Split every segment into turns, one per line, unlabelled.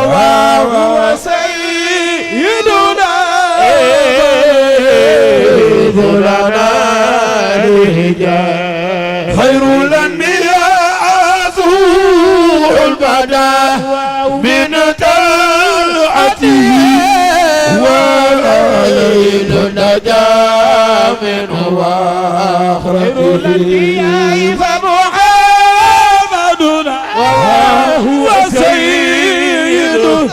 وهو سيدنا لنا الهجاء خير الأنبياء ذو البداء من طلعته وليل نجا من آخرته فمحمدنا وهو سيدنا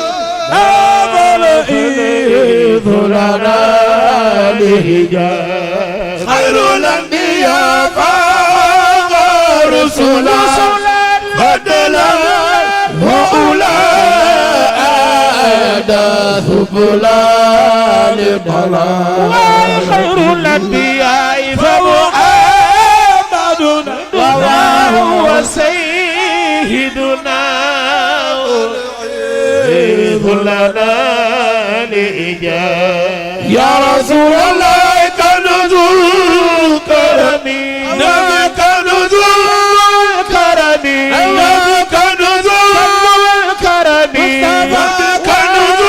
إذ لنا لهجاء خير الأنبياء فاق رسلا بدلا وأولئك أحداث فلان ضلال خير الأنبياء فمحمدنا وهو سيدنا إذ لنا يا رسول الله كنز الكرم نبي كنز الكرم نبي كنز الكرم كنز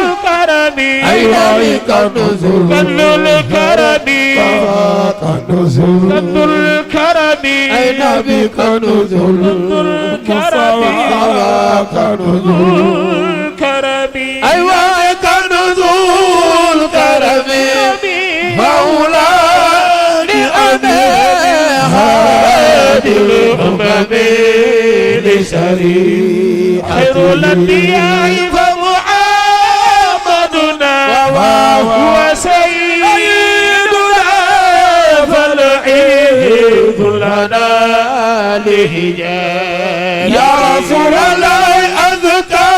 الكرم أيوة كنز الكرم كنز الكرم أي نبي كنز الكرم كنز الكرم أيوة مولاي أنا هادي الأمم لشريعتي خير الأنبياء فمحمدنا وهو سيدنا فالعيد لنا لهجاء يا رسول الله أذكى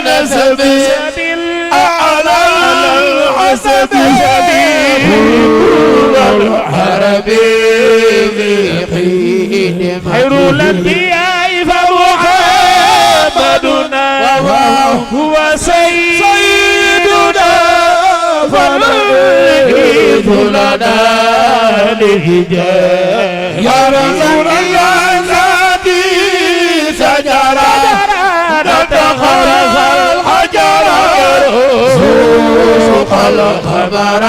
نسبي حسب سبيل الحربي خير الأنبياء فمحمدنا وهو سيدنا فالعيد لنا لهجاء يا رسول الله ذاتي شجرة تتخلف الحجر الخبر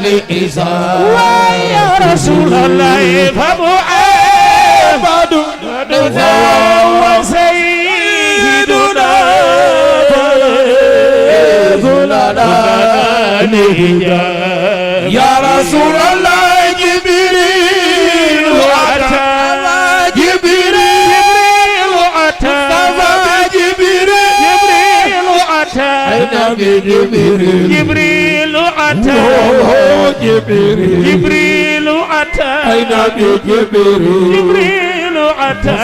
بإزار يا رسول الله فمحمدنا وهو سيدنا فلنا لهجاء يا رسول الله جبريل أتى جبريل أتى جبريل أتى جبريل أتى جبريل أتى جبريل أتى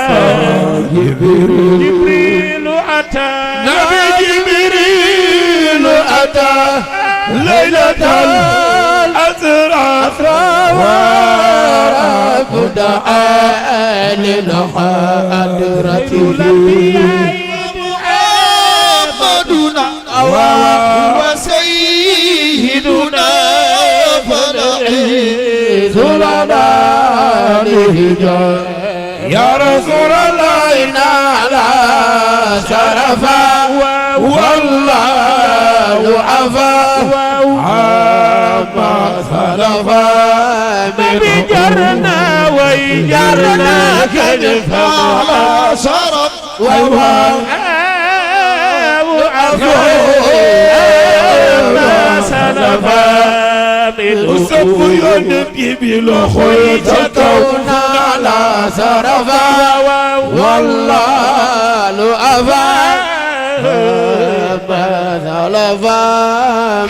جبريل أتى نبي جبريل أتى ليلة الأسرى ورب دعا للحضرة وهو سيدنا فالعيد لنا لهجاء يا رسول الله نعلى شرفا والله عفا عما سلفا بجرنا ويجرنا كلفا شرف والله وصف ينبي بلخيت كونا لا سرفا والله لأفا ما ثلفا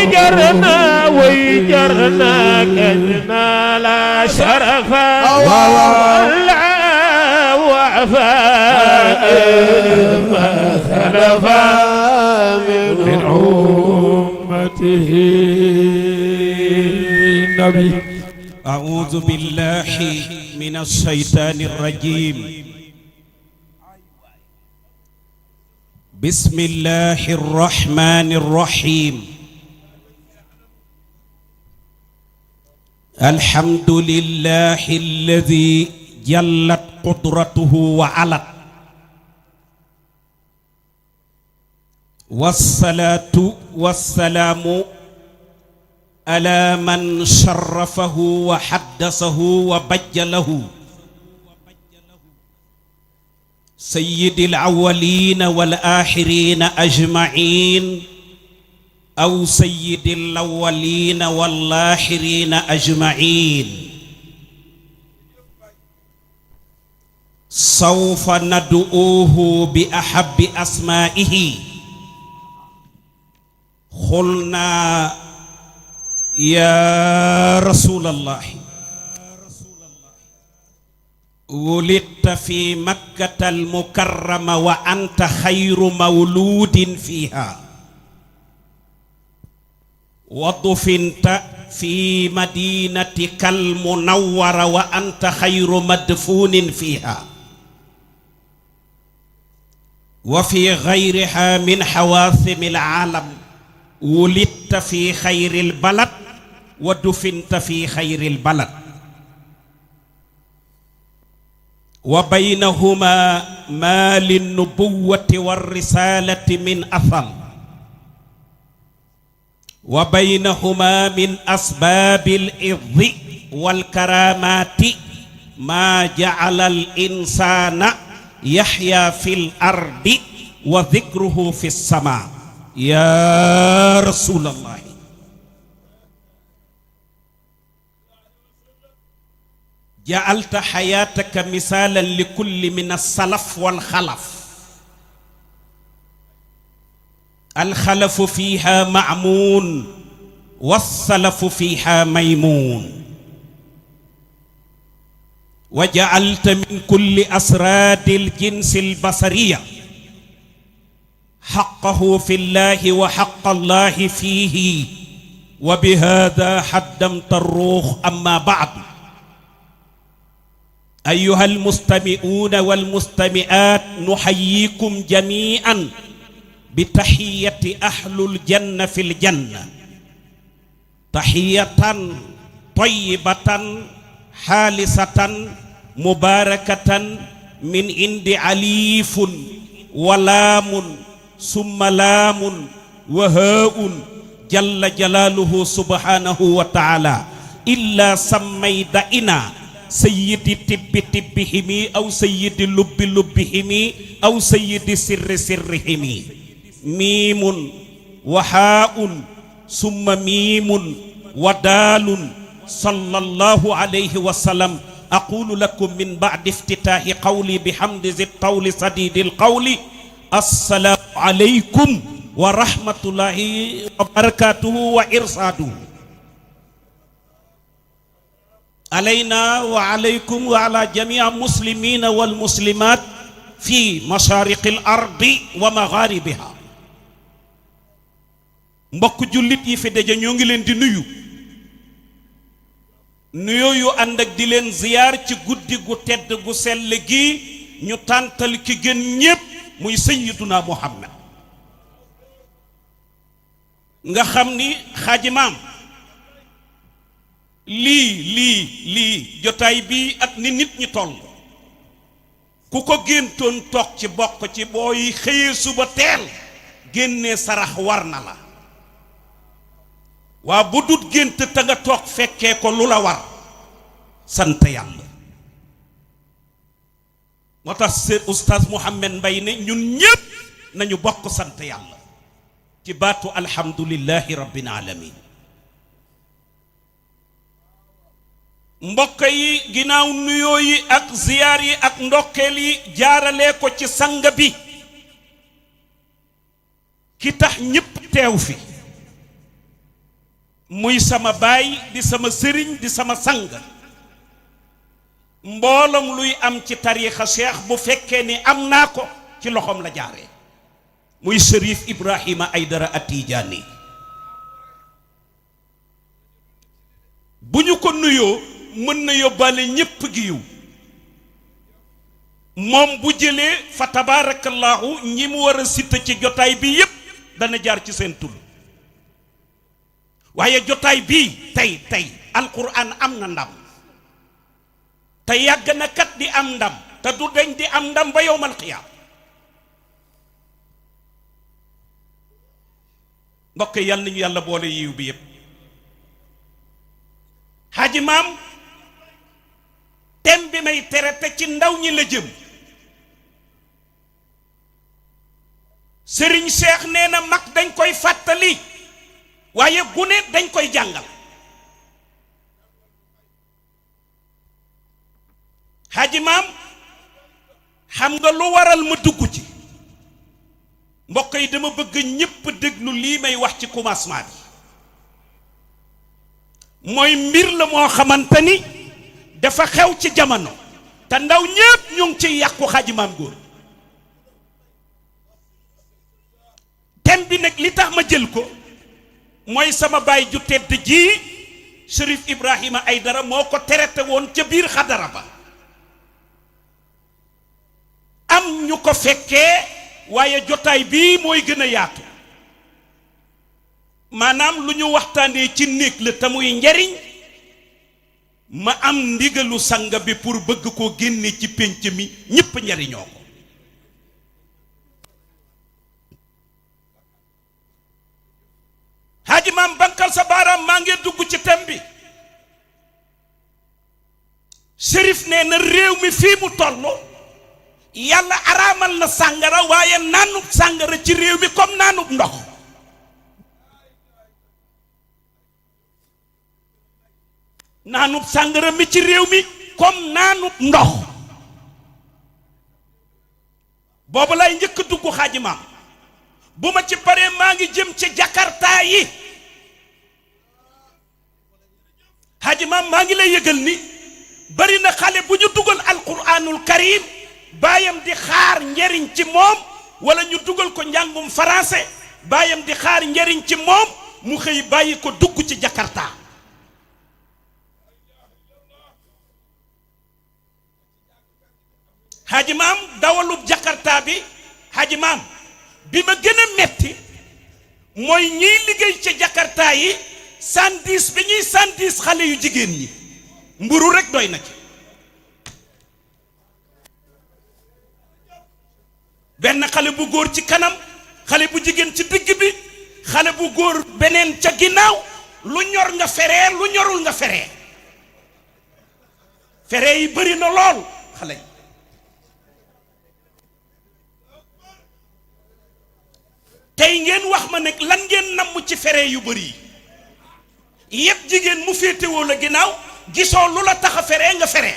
جرنا ويجرنا كلنا لا شرفا والله وعفا ما ثلفا من أمته النبي
أعوذ بالله من الشيطان الرجيم بسم الله الرحمن الرحيم الحمد لله الذي جلت قدرته وعلت والصلاة والسلام على من شرفه وحدثه وبجله سيد الأولين والآخرين أجمعين أو سيد الأولين والآخرين أجمعين سوف ندعوه بأحب أسمائه قلنا يا رسول الله ولدت في مكة المكرمة وأنت خير مولود فيها ودفنت في مدينتك المنورة وأنت خير مدفون فيها وفي غيرها من حواثم العالم ولدت في خير البلد ودفنت في خير البلد وبينهما ما للنبوة والرسالة من أثر وبينهما من أسباب الإرض والكرامات ما جعل الإنسان يحيا في الأرض وذكره في السماء يا رسول الله جعلت حياتك مثالا لكل من السلف والخلف الخلف فيها معمون والسلف فيها ميمون وجعلت من كل أسراد الجنس البصرية حقه في الله وحق الله فيه وبهذا حدمت الروح أما بعد أيها المستمعون والمستمعات نحييكم جميعا بتحية أهل الجنة في الجنة تحية طيبة حالسة مباركة من عند عليف ولام ثم لام وهاء جل جلاله سبحانه وتعالى إلا سميدئنا سيد تب تبهم أو سيد لب لبهم أو سيد سر سرهم ميم وحاء ثم ميم ودال صلى الله عليه وسلم أقول لكم من بعد افتتاح قولي بحمد ذي الطول سديد القول السلام عليكم ورحمة الله وبركاته وإرشاده علينا وعليكم وعلى جميع المسلمين والمسلمات في مشارق الأرض ومغاربها mbokk jullit yi fi daje ñoo ngi leen di nuyu nuyoo yu ànd ak di leen ziyaar ci guddi gu tedd gu sell gi ñu tàntal ki gën ñépp muy sayyiduna Muhammad nga xam ni xaaji maam lii jotaay bi ak ni nit ñi toll ku ko géntoon toog ci bokk ci booy xëyee suba teel génnee sarax war na la waa bu dut gént te nga toog fekkee ko lu la war sant yàlla moo tax seen Oustaz Mouhamed Mbaye ne ñun ñépp nañu bokk sant yàlla ci baatu alhamdulillahi rabbil alamin mbokk yi ginnaaw nuyoo yi ak ziyaar yi ak ndokkeel yi jaarale ko ci sang bi ki tax ñépp teew fi muy sama baay di sama sëriñ di sama sang mbooloom luy am ci tariixa cheikh bu fekkee ni am naa ko ci loxoom la jaaree muy Chérif Ibrahima Aïdara at Tidjani bu ñu ko nuyoo mën na yóbbaale ñépp gi yiw moom bu jëlee fa tabaarakallaahu ñi mu war a cité ci jotaay bi yépp dana jaar ci seen tur waaye jotaay bii tey alquran am na ndam te yàgg na kat di am ndam te du dañ di am ndam ba yowmal qiyaam mbokk yàlla nañu yàlla boole yiw bi yépp Haji Maam tem bi may traité ci ndaw ñi la jëm Serigne Cheikh nee na mag dañ koy fàttali waaye gune dañ koy jàngal Haji Maam xam nga lu waral ma dugg ci mbokk yi dama bëgg ñépp déglu lii may wax ci commencement bi mooy mbir la moo xamante ni dafa xew ci jamono te ndaw ñépp ñu ngi ciy yàqu Haji Maam góor thème bi nag li tax ma jël ko mooy sama baay ju tedd ji Chérif Ibrahima Aïdara moo ko traité woon ca biir xadara ba am ñu ko fekkee waaye jotaay bii mooy gën a yaatu maanaam lu ñu waxtaanee ci néeg la te muy njariñ ma am ndigalu sanga bi pour bëgg koo génne ci pénc mi ñépp njariñoo ko Haji Maam bankal sa baaraam maa ngi dugg ci thème bi Chérif nee na réew mi fii mu toll yàlla araamal na sàngara waaye naanub sàngara ci réew mi comme naanub ndox naanub sàngara mi ci réew mi comme naanub ndox boobu lay njëkk a dugg Haji Maam bu ma ci paree maa ngi jëm ci jakarta yi Haji Maam maa ngi lay yëgal ni bari na xale bu ñu dugal alquranul karim baayam di xaar njariñ ci moom wala ñu dugal ko njàngum français baayam di xaar njariñ ci moom mu xëy bàyyi ko dugg ci jakarta Haji Maam dawalub jakarta bi Haji Maam bi ma gën a metti mooy ñiy liggéey ci jakarta yi 110 bi ñuy 110 xale yu jigéen ñi mburu rek doy na ci benn xale bu góor ci kanam xale bu jigéen ci digg bi xale bu góor beneen ca ginnaaw lu ñor nga feree lu ñorul nga feree feree yi bëri na lool xale yi tey ngeen wax ma nag lan ngeen namm ci fere yu bëri yi yépp jigéen mu féetewoo la ginnaaw gisoo lu la tax a fere nga fere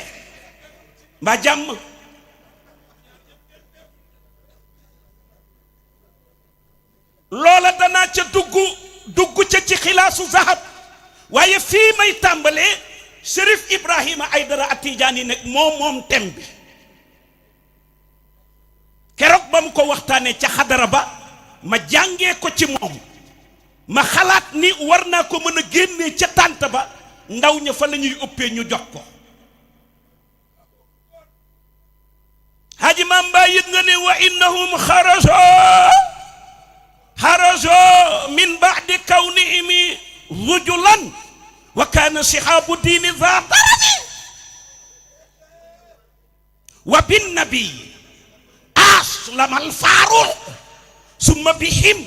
mbaa jàmm loola danaa ca dugg ca ci xilaasu zahab waaye fii may tàmbalee Chérif Ibrahima Aïdara ak Tidjani nag moom tem bi keroog ba mu ko waxtaanee ca xadara ba ma jàngee ko ci moom ma xalaat ni war naa ko mën a génnee ca tànt ba ndaw ña fa la ñuy ëppee ñu jox ko Haji Maam Mbaye yëg nga ne wa innahum xarajo min baadi kawnihim rujulan wa kaana shihaabu diini za darani wa bin nabi aslama al faaruq summa bihim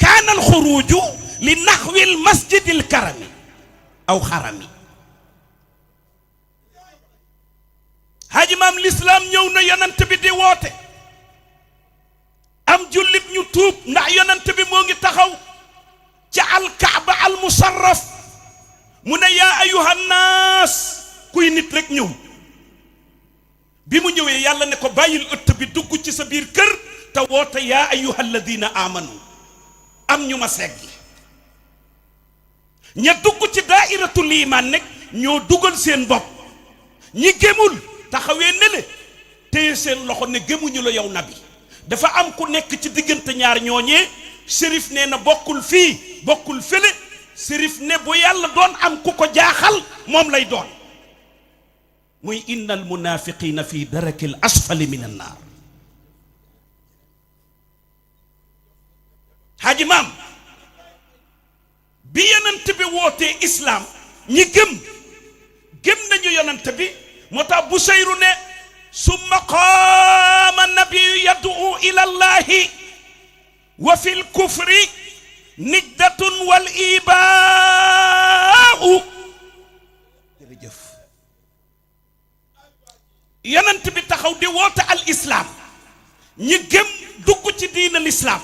kaana al xuruju li naxwi al masjid al karami aw xarami Haji Maam lislaam ñëw na yonent bi di woote am jullit ñu tuub ndax yonent bi moo ngi taxaw ca alkaaba al musarraf mu ne yaa ayuhan naas kuy nit rek ñëw bi mu ñëwee yàlla ne ko bàyyil ëtt bi dugg ci sa biir kër te woote yaa ayuhal ladina amanu am ñu ma seggi ña dugg ci daairatul iman nekk ñoo dugal seen bopp ñi gémul taxawee nele téye seen loxo ne gémuñu la yow nabi dafa am ku nekk ci diggante ñaar ñooñee Chérif nee na bokkul fii bokkul fële Chérif ne bu yàlla doon am ku ko jaaxal moom lay doon muy innal munafiqina fi darakil asfali min an naar Haji Maam bi yonent bi wootee islam ñi gëm nañu yonent bi moo tax Busayru ne summa qaama nabiyu yad'u ila llahi wa fi lkufri nijdatun wal ibaa'u jërëjëf yonent bi taxaw di woote al islaam ñi gëm dugg ci diina lislaam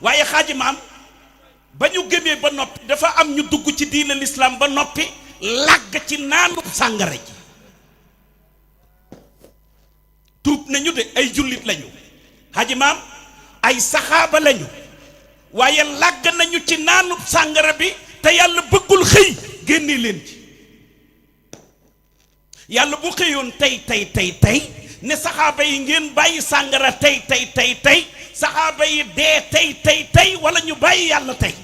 waaye xaaji maam ba ñu gëmee ba noppi dafa am ñu dugg ci diina lislaam ba noppi làgg ci naanu sàngara ji tuub nañu de ay jullit lañu xaaji maam ay saxaaba lañu waaye làgg nañu ci naanu sàngara bi te yàlla bëggul xëy génne leen ci yàlla bu xëyoon tey ne saxaaba yi ngeen bàyyi sàngara tey saxaaba yi dee tey wala ñu bàyyi yàlla tey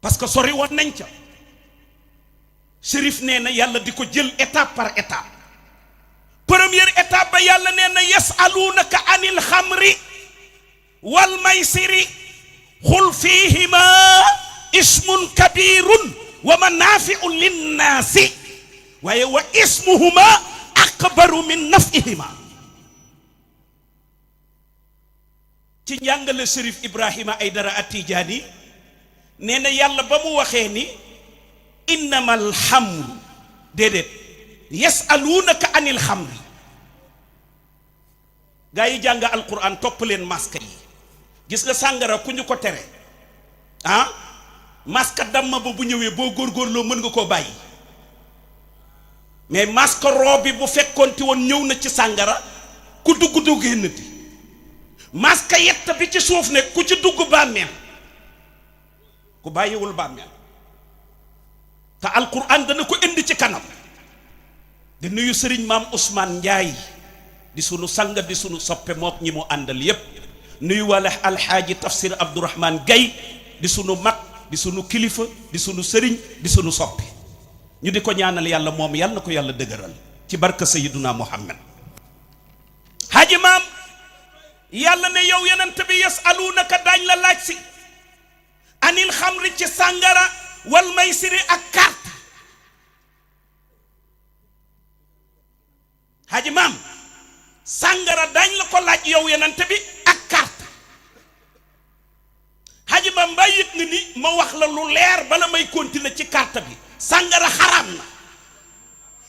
parce que sori woon nañ ca Chérif nee na yàlla di ko jël étape par étape première étape ba yàlla nee na yasalunaka anil xamri wal maysiri xul fihima ismun kabirun wa manafiu linnaasi waaye wa ismuhuma akbaru min nafihima ci njàngale Chérif Ibrahima Aïdara at Tidjani nee na yàlla ba mu waxee ni innamal xamru déedéet yasalunaka anil xamri gaa yi jàng alquran topp leen masque yi gis nga sàngara ku ñu ko tere ah masque damma ba bu ñëwee boo góorgóorloo mën nga koo bàyyi mais masque roo bi bu fekkoonti woon ñëw na ci sàngara ku dugg du génnati masque yett bi ci suuf ne ku ci dugg bàmmeel ku bàyyiwul bàmmeel te alquran dana ko indi ci kanam di nuyu sëriñ maam Ousmane Ndiaye di sunu sang di sunu soppe mook ñi mu àndal yépp nuyu wala alxaaji tafsir Abdourahmane Gaye di sunu mag di sunu kilifa di sunu sëriñ di sunu soppe ñu di ko ñaanal yàlla moom yàlla na ko yàlla dëgëral ci barka sayyiduna Muhammad haaji maam yàlla ne yow yonent bi yasalunaka daañ la laaj si anil xamri ci sàngara wal maysiri ak carte haaji maam sàngara daañ la ko laaj yow yonent bi ak carte haaji maam mbaa yëg nga ni ma wax la lu leer bala may continuer ci carte bi sàngara xaraam na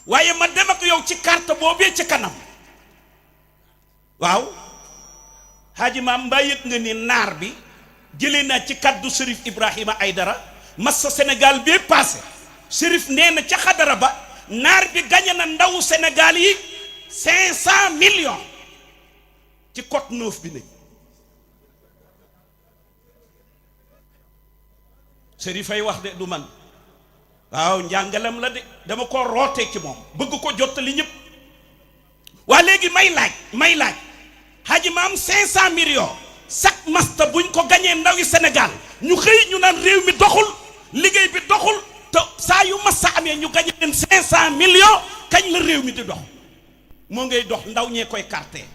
waaye ma dem ak yow ci carte boobee ci kanam waaw haaji maam mbaa yëg nga ni naar bi jëlee naa ci kaddu Chérif Ibrahima Aïdara massa Sénégal bee passé Chérif nee na ca xadara ba naar bi gañe na ndawu Sénégal yi 500 millions ci Côte Neuf bi ne Chérif ay wax de du man waaw njàngalam la de dama ko rootee ci moom bëgg ko jottali ñëpp waa léegi may laaj Haji maam 500 millions chaque masta buñ ko gañee ndawi Sénégal ñu xëy ñu naan réew mi doxul liggéey bi doxul te saa yu masta amee ñu gañe leen 500 millions kañ la réew mi di dox moo ngay dox ndaw ñee koy carte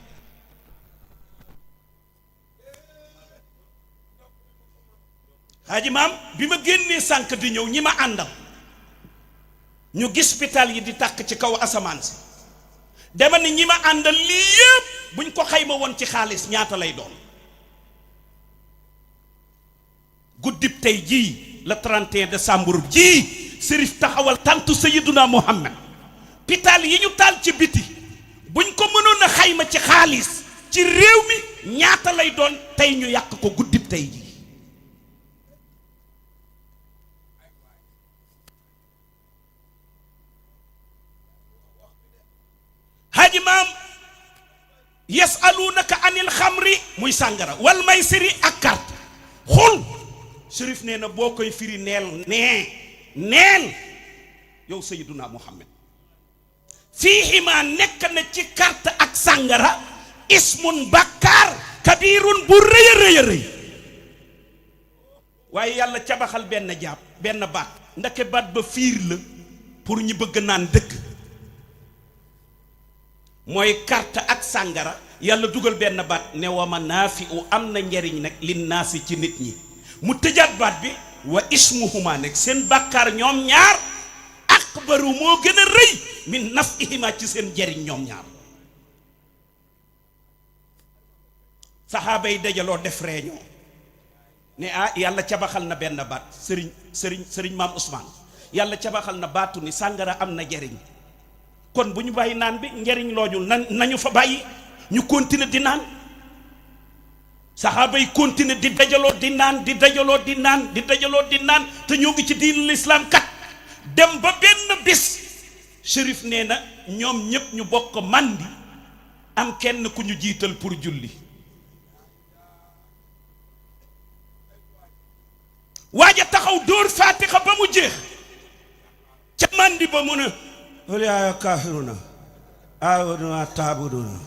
Haji maam bi ma génnee sànq di ñëw ñi ma àndal ñu gis hôpital yi di tàkk ci kaw asamaan si dama ni ñi ma àndal lii yëpp buñ ko xayma woon ci xaalis ñaata lay doon guddib tey jii le 31 décembre jii Chérif taxawal tantu Sayyiduna Muhammad hôpital yi ñu taal ci biti buñ ko mënoon a xayma ci xaalis ci réew mi ñaata lay doon tey ñu yàq ko guddib tey jii Haji maam yasalunaka anil xamri muy sàngara wal maysiri ak carte xul Chérif nee na boo koy firi neel yow Sayyiduna Muhammad fiihima nekk na ci carte ak sàngara ismun bakkaar kabirun bu rëy a rëy a rëy waaye yàlla cabaxal benn baat ndake baat ba fiir la pour ñi bëgg naan dëgg mooy carte ak sàngara yàlla dugal benn baat ne wa manaafi'u am na njariñ nag linnaasi ci nit ñi mu tëjaat baat bi wa ismuhuma nekk seen bàkkaar ñoom ñaar akbaru moo gën a rëy min nafihima ci seen njariñ ñoom ñaar saxaaba yi dajaloo def réunion ne ah yàlla cabaxal na benn baat sëriñ maam Ousmane yàlla cabaxal na baatu ni sàngara am na njariñ kon bu ñu bàyyi naan bi njariñ looju nañu fa bàyyi ñu continuer di naan saxaaba yi continuer di dajaloo di naan di dajaloo di naan di dajaloo di naan te ñoo ngi ci diinul islaam kat dem ba benn bis Chérif nee na ñoom ñépp ñu bokk mandi am kenn ku ñu jiital pour julli waaja taxaw dóor faatixa ba mu jeex ca mandi ba mu ne wala yaa kaafiruna aawuna taabuduna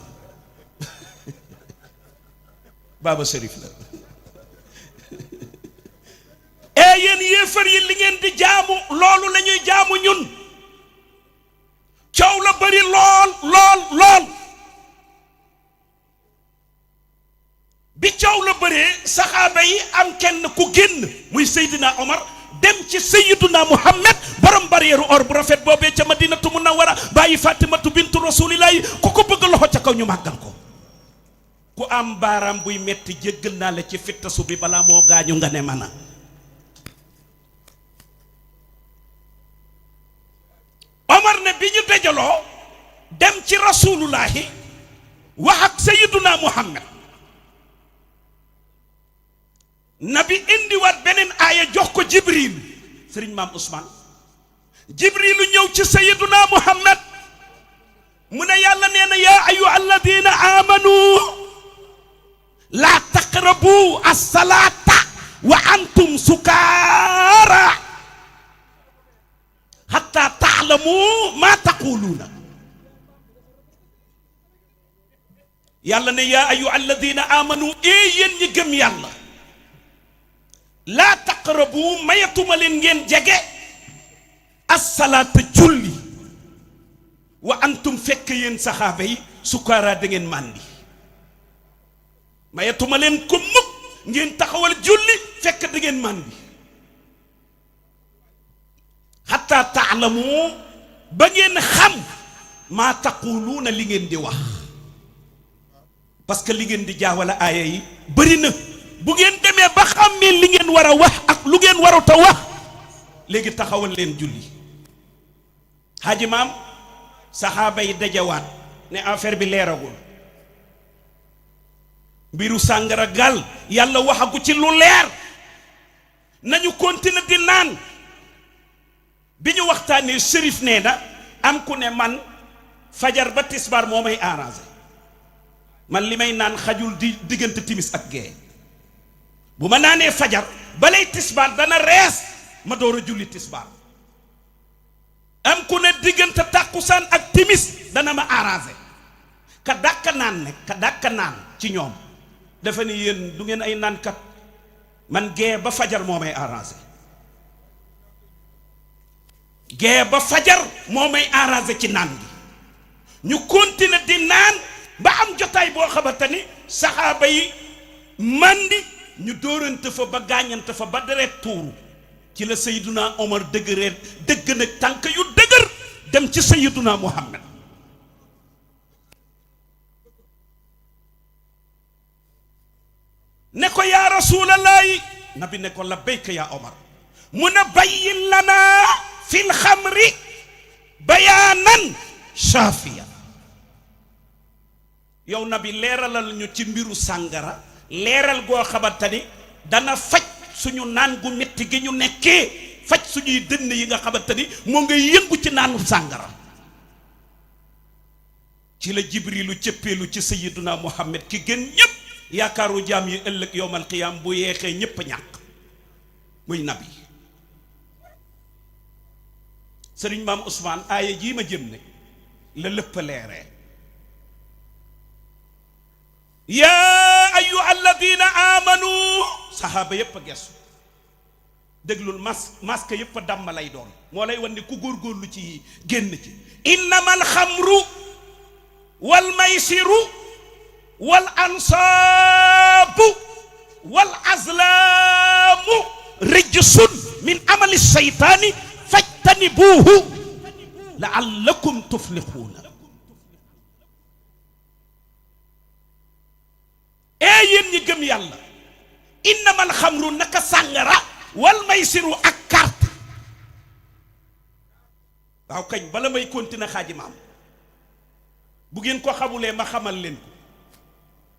baaba Chérif la ee yéen yéefar yi li ngeen di jaamu loolu la ñuy jaamu ñun coow la bari lool bi coow la bëree saxaaba yi am kenn ku génn muy Seydina Omar dem ci Seydina Muhammad borom barrière or bu rafet boobee ca Madinatu Munawwara bàyyi Fatimatu bintu Rasulillahi ku ko bëgg loxo ca kaw ñu màggal ko ku am baaraam buy metti jéggal naa la ci fittasu bi balaa moo gaañu nga ne mana Omar ne bi ñu dajaloo dem ci Rasulullahi wax ak Seydina Muhammad nabi indiwaat beneen aaya jox ko Jibril sëriñ maam Ousmane Jibrilu ñëw ci Seydina Muhammad mu ne yàlla nee na yaa ayyuha alladina amanu laa taqrabu as-salata wa antum sukaara hatta ta'lamu ma taquluuna yàlla ne yaa ayyuha alladina amanu yéen ñi gëm yàlla laa taqrabu mayatuma leen ngeen jege as-salaata julli wa antum fekk yéen saxaaba yi sukaara da ngeen màndi mayatuma leen ko mukk ngeen taxawal julli fekk da ngeen màndi hatta taalamu ba ngeen xam maa taquluuna li ngeen di wax parce que li ngeen di jaawala aaya yi bëri na bu ngeen demee ba xàmmee li ngeen war a wax ak lu ngeen warut a wax léegi taxawal leen julli Haji Maam saxaaba yi dajawaat ne affaire bi leeragul mbiru sàngara gal yàlla waxagu ci lu leer nañu continuer di naan bi ñu waxtaanee Chérif nee na am ku ne man fajar ba tisbaar moo may arrangé man li may naan xajul di diggante timis ak gee bu ma naanee fajar balay tisbaar dana rees ma door a julli tisbaar am ku ne diggante tàkkusaan ak timis dana ma arrangé ka dàkka naan ne ka dàkka naan ci ñoom dafa ni yéen du ngeen ay naankat man gee ba fajar moo may arrangé gee ba fajar moo may arrangé ci naan bi ñu continuer di naan ba am jotaay boo xamante ni saxaaba yi mandi ñu dóorante fa ba gaañante fa ba deret tuuru ci la Seydina Omar dëgëreet dëgg nag tànk yu dëgër dem ci Seydina Muhammad ne ko yaa rasulallahi nabi ne ko labbayka yaa Omar mu ne bayyin lana fil xamri bayaanan shaafiya yow nabi leeralal ñu ci mbiru sàngara leeral goo xamante ni dana faj suñu naan gu metti gi ñu nekkee faj suñuy dënn yi nga xamante ni moo ngay yëngu ci naanu sàngara ci la jibrilu cëppeelu ci sayyiduna Muhammad ki gën ñépp yaakaaru jaam yi ëllëg yowmal qiyaam bu yeexee ñépp ñàkk muy nabi sëriñ maam Ousmane aaya jii ma jëm ne la lépp leeree yaa ayyuha alladina amanu saxaaba yépp a gesu déglul masque yépp a damm lay doon moo lay wan ne ku góorgóorlu ci génn ci innama alxamru wal maysiru wal ansaabu wal azlaamu rijsun min amali shaytaani fajtanibuuhu la'allakum tuflixuuna yéen ñi gëm yàlla innamal xamru naka sàngara wal maysiru ak carte waaw kañ bala may continuer xaaji maam bu ngeen ko xamulee ma xamal leen ko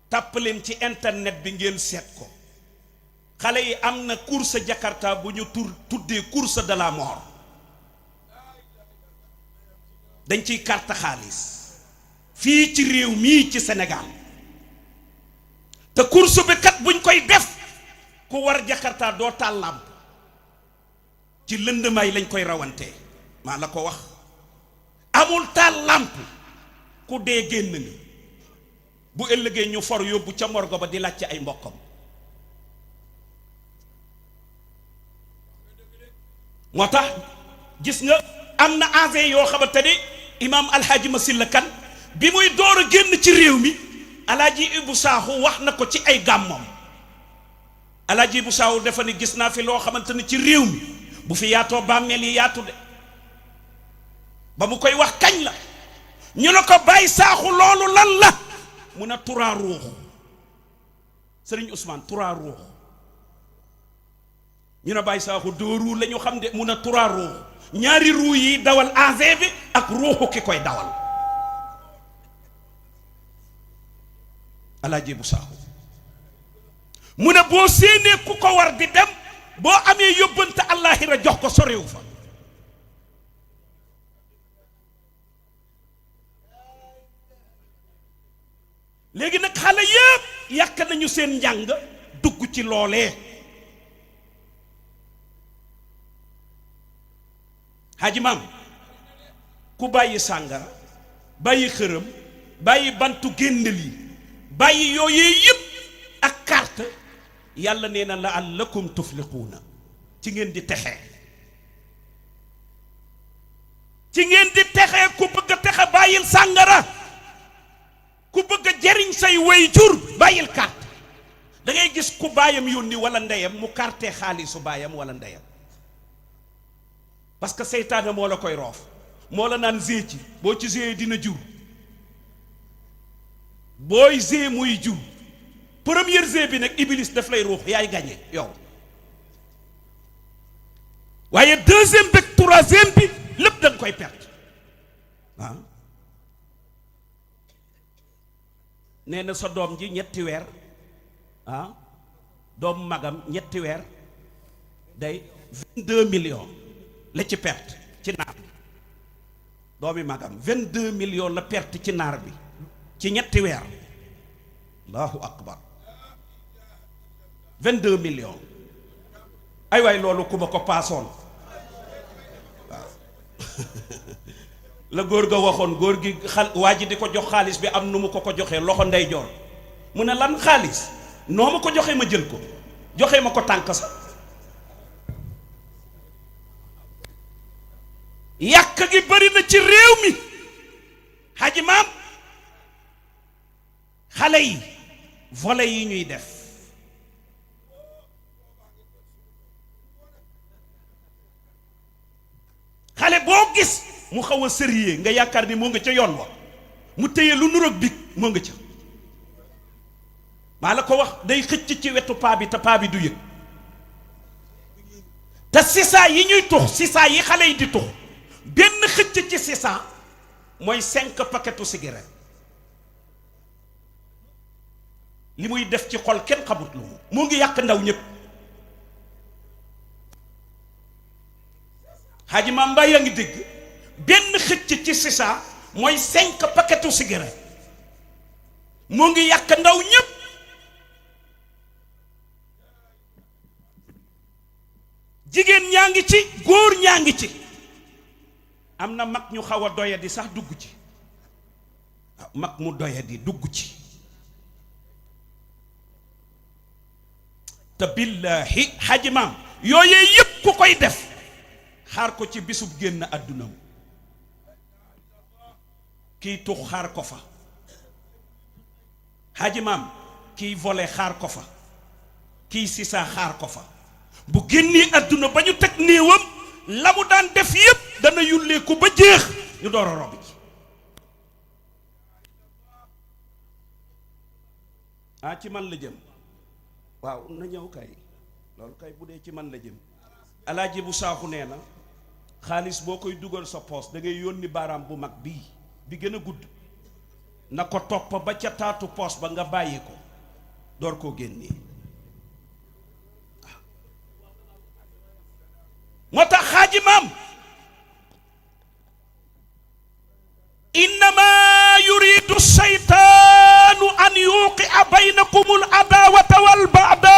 tàpp leen ci internet bi ngeen seet ko xale yi am na course Jakarta bu ñu tuddee course de la mort dañ ciy carte xaalis fii ci réew mii ci Sénégal te course bi kat buñ koy def ku war Jakarta doo taal làmp ci lëndëmaay lañ koy rawantee maa la ko wax amul taal làmp ku dee génn ni bu ëllëgee ñu for yóbbu ca morgo ba di laaj ci ay mbokkam moo tax gis nga am na agent yoo xamante ni imaam alxaaji Masilla Kan bi muy door a génn ci réew mi alaaji Ibu Saaxu wax na ko ci ay gàmmam alaaji Ibu Saaxu dafa ni gis naa fi loo xamante ni ci réew mi bu fi yaatoo bàmmeel yi yaatu de ba mu koy wax kañ la ñu ne ko bàyyi saaxu loolu lan la mun a turaa ruux sëriñ Ousmane turaa ruux ñu ne bàyyi saaxu doo ruu la ñu xam de mun a turaa ruux ñaari ruu yi dawal AV bi ak ruuxu ki koy dawal alaaji bu saaxu mu ne boo séenee ku ko war di dem boo amee yóbbante àllaaxira jox ko sorewu fa léegi nag xale yépp yàq nañu seen njàng dugg ci loolee Haji Maam ku bàyyi sàngara bàyyi xërëm bàyyi bantu génneel yi bàyyi yooyee yépp ak carte yàlla nee na la'allakum tufliquuna ci ngeen di texee ci ngeen di texee ku bëgg a texe bàyyil sàngara ku bëgg a jariñ say way jur bàyyil carte da ngay gis ku baayam yónni wala ndeyam mu carte xaalisu baayam wala ndeyam parce que seytaane moo la koy roof moo la naan zee ci boo ci zee dina jur booy zee muy jur première zee bi nag iblis daf lay ruux yaay gagné yow waaye deuxième bi troisième bi lépp da nga koy perte ah nee na sa doom ji ñetti weer ah doom magam ñetti weer day 22 millions la ci perte ci naar doomi magam 22 millions la perte ci naar bi ci ñetti weer allahu akbar 22 millions ay waay loolu ku ma ko paasoon waaw la góor ga waxoon góor gi waa ji di ko jox xaalis bi am nu mu ko joxee loxo ndeyjoor mu ne lan xaalis noo ma ko joxee ma jël ko joxee ma ko tànk sax yàq gi bari na ci réew mi Haji Maam xale yi volet yi ñuy def xale boo gis mu xaw a sérieux nga yaakaar ni moo nga ca yoon wa mu téye lu nuroog big moo nga ca maa la ko wax day xëcc ci wetu paa bi te paa bi du yëg te sisa yi ñuy tux sisa yi xale yi di tux benn xëcc ci sisa mooy 5 paquetu cigarette li muy def ci xol kenn xamut lu mu ngi yàq ndaw ñëpp Haji Maam Mbaye yaa ngi dégg benn xëcc ci sisa mooy 5 paquetu cigarette mu ngi yàq ndaw ñëpp jigéen ñaa ngi ci góor ñaa ngi ci am na mag ñu xaw a doyadi sax dugg ci mag mu doyadi dugg ci te billaahi Haji Maam yooyee yépp ku koy def xaar ko ci bisub génn àddunam kiy tux xaar ko fa Haji Maam kiy volé xaar ko fa kiy sisa xaar ko fa bu génnee àdduna ba ñu teg néewam la mu daan def yépp dana yullee ko ba jeex ñu door a rob ji ah ci man la jëm waaw na ñëw kay loolu kay bu dee ci man la jëm alaaji bu saaxu nee na xaalis boo koy dugal sa poos da ngay yónni baaraam bu mag bii bi gën a gudd na ko topp ba ca taatu poos ba nga bàyyi ko door koo génnee moo tax xaaji maam innama yuridu shaytaanu an yuqia baynakum al adawata wal baada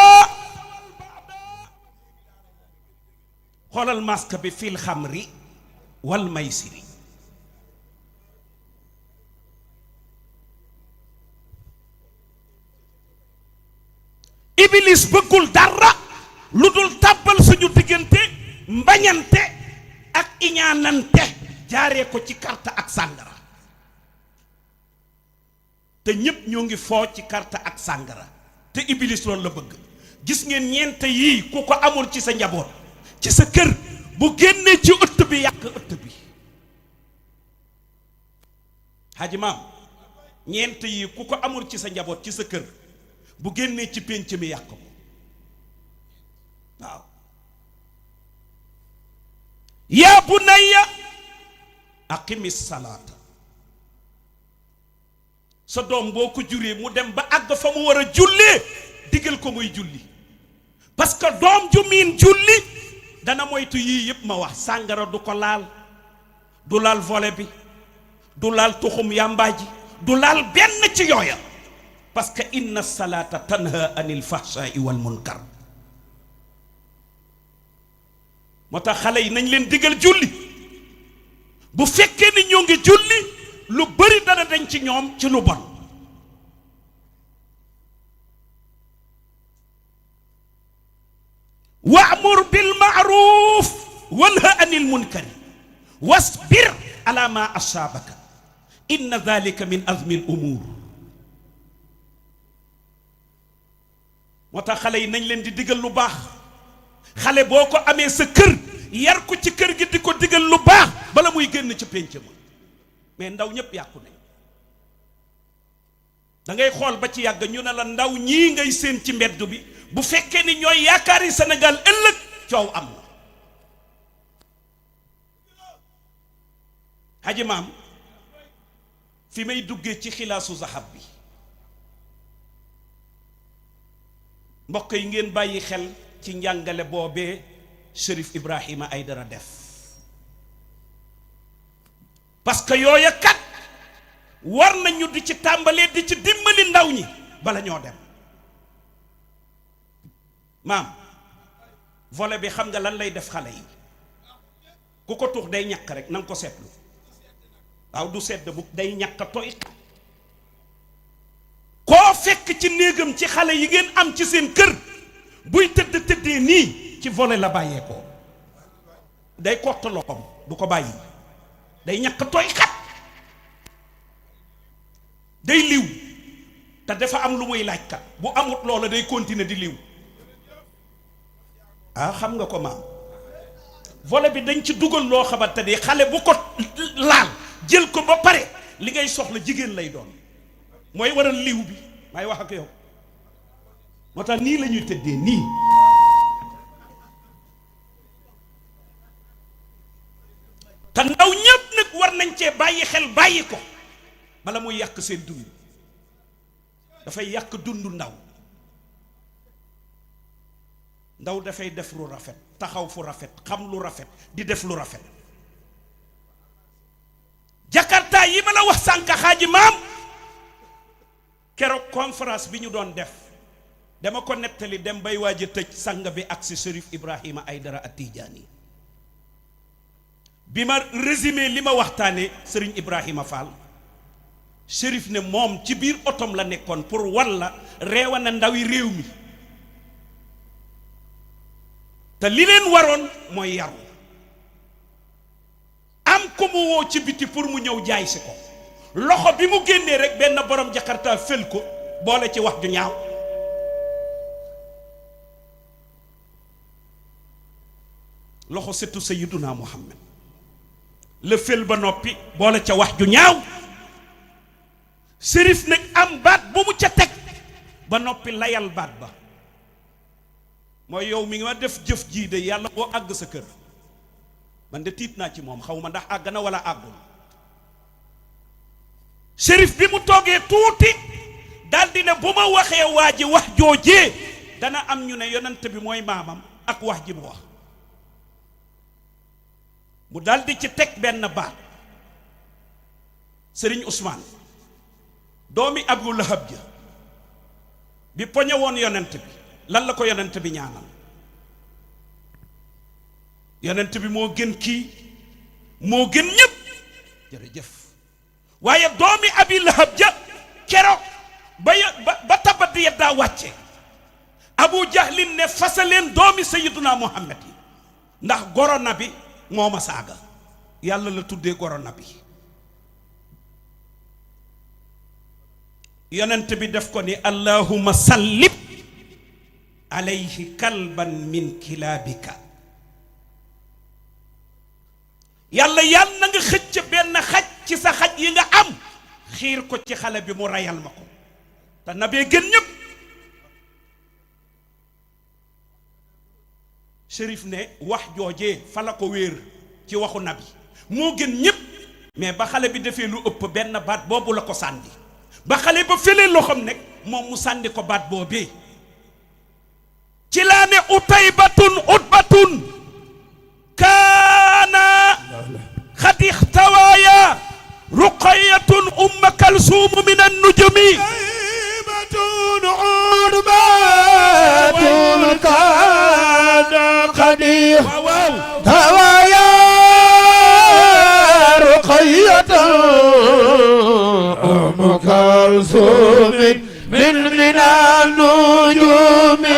xoolal masque bi fil xamri wal maysiri iblis bëggul dara lu dul tàbbal suñu diggante mbañante ak iñaanante jaaree ko ci carte ak sàngara te ñépp ñoo ngi foo ci carte ak sàngara te iblis loolu la bëgg gis ngeen ñeent yii ku ko amul ci sa njaboot ci sa kër bu génnee ci ëtt bi yàq ëtt bi Haji Maam ñeent yii ku ko amul ci sa njaboot ci sa kër bu génnee ci pénc mi yàq ko waaw yaa bunayya aqimis salaata sa doom boo ko juree mu dem ba àgg fa mu war a jullee digal ko muy julli parce que doom ju miin julli dana moytu yii yépp ma wax sàngara du ko laal du laal volet bi du laal tuxum yàmbaa ji du laal benn ci yooya parce que inna salaata tanha anil fahshaai wal munkar moo tax xale yi nañ leen digal julli bu fekkee ni ñoo ngi julli lu bari dana dañ ci ñoom ci lu bon wa'mur bil ma'ruf wanha anil munkari wasbir ala ma asaabaka inna dhalika min azmi al umur moo tax xale yi nañ leen di digal lu baax xale boo ko amee sa kër yar ko ci kër gi di ko digal lu baax bala muy génn ci pénc ma mais ndaw ñépp yàqu nañ da ngay xool ba ci yàgg ñu ne la ndaw ñii ngay séen ci mbedd bi bu fekkee ni ñooy yaakaari Sénégal ëllëg coow am na Haji Maam fi may duggee ci xilaasu zahab bi mbokk yi ngeen bàyyi xel ci njàngale boobee Chérif Ibrahima Aïdara def parce que yooya kat war nañu di ci tàmbalee di ci dimbali ndaw ñi bala ñoo dem maam volet bi xam nga lan lay def xale yi ku ko tux day ñàkk rek na nga ko seetlu waaw du sedd bu day ñàkk tooy koo fekk ci néegam ci xale yi ngeen am ci seen kër buy tëddee nii ci volet la bàyyeekoo day kott loxoom du ko bàyyi day ñàkk tooy xat day liw te dafa am lu muy laaj kat bu amut loola day continuer di liw ah xam nga ko maam volet bi dañ ci dugal loo xamante ni xale bu ko laal jël ko ba pare li ngay soxla jigéen lay doon mooy waral liw bi may wax ak yow moo tax nii la ñuy tëddee nii te ndaw ñépp nag war nañ cee bàyyi xel bàyyi ko bala muy yàq seen dund dafay yàq dundu ndaw dafay def lu rafet taxaw fu rafet xam lu rafet di def lu rafet jakarta yi ma la wax sànq Xaaji Maam keroog conférence bi ñu doon def dama ko nettali dem bay waaj a tëj sang bi ak si Chérif Ibrahima Aïdara ak Tidjani bi ma résumé li ma waxtaane Sëriñ Ibrahima Fall Chérif ne moom ci biir otom la nekkoon pour walla reewa na ndawi réew mi te li leen waroon mooy yaru am ko mu woo ci biti pour mu ñëw jaay si ko loxo bi mu génnee rek benn borom jakarta fël ko boole ci wax ju ñaaw loxo setu Sayyiduna Muhammad la fël ba noppi boole ca wax ju ñaaw Chérif nag am baat bu mu ca teg ba noppi layal baat ba mooy yow mi nga def jëf jii de yàlla boo àgg sa kër man de tiit naa ci moom xaw ma ndax àgg na wala àggul Chérif bi mu toogee tuuti daldi ne bu ma waxee waa ji wax joojee dana am ñu ne yonent bi mooy maamam ak wax ji mu wax mu daldi ci teg benn baat Sëriñ Ousmane doomi Abu Lahab ja bi poñe woon yonent bi lan la ko yonent bi ñaanal yonent bi moo gën kii moo gën ñépp jërëjëf waaye doomi Abi Lahab ja keroog ba tabat yeddaa wàcce Abu Jahlin ne fasaleen doomi Sayyiduna Muhammad yi ndax goro na bi moo ma saaga yàlla la tuddee goro na bi yonent bi def ko ni allahumma sallib alayhi kalban min kilaabika yàlla na nga xëcc benn xaj ci sa xaj yi nga am xiir ko ci xale bi mu rayal ma ko te nabee gën ñëpp Chérif ne wax joojee fa la ko wéer ci waxu nabi moo gën ñëpp mais ba xale bi defee lu ëpp benn baat boobu la ko sànni ba xale ba fële loxoom nekk moom mu sànni ko baat boobee ci laa ne utbatun kaana xad ixtawaaya ruqayatun umma kalsuum min annujumi
utbatun kaana xad ixtawaaya ruqayatun umma kalsuum min annujumi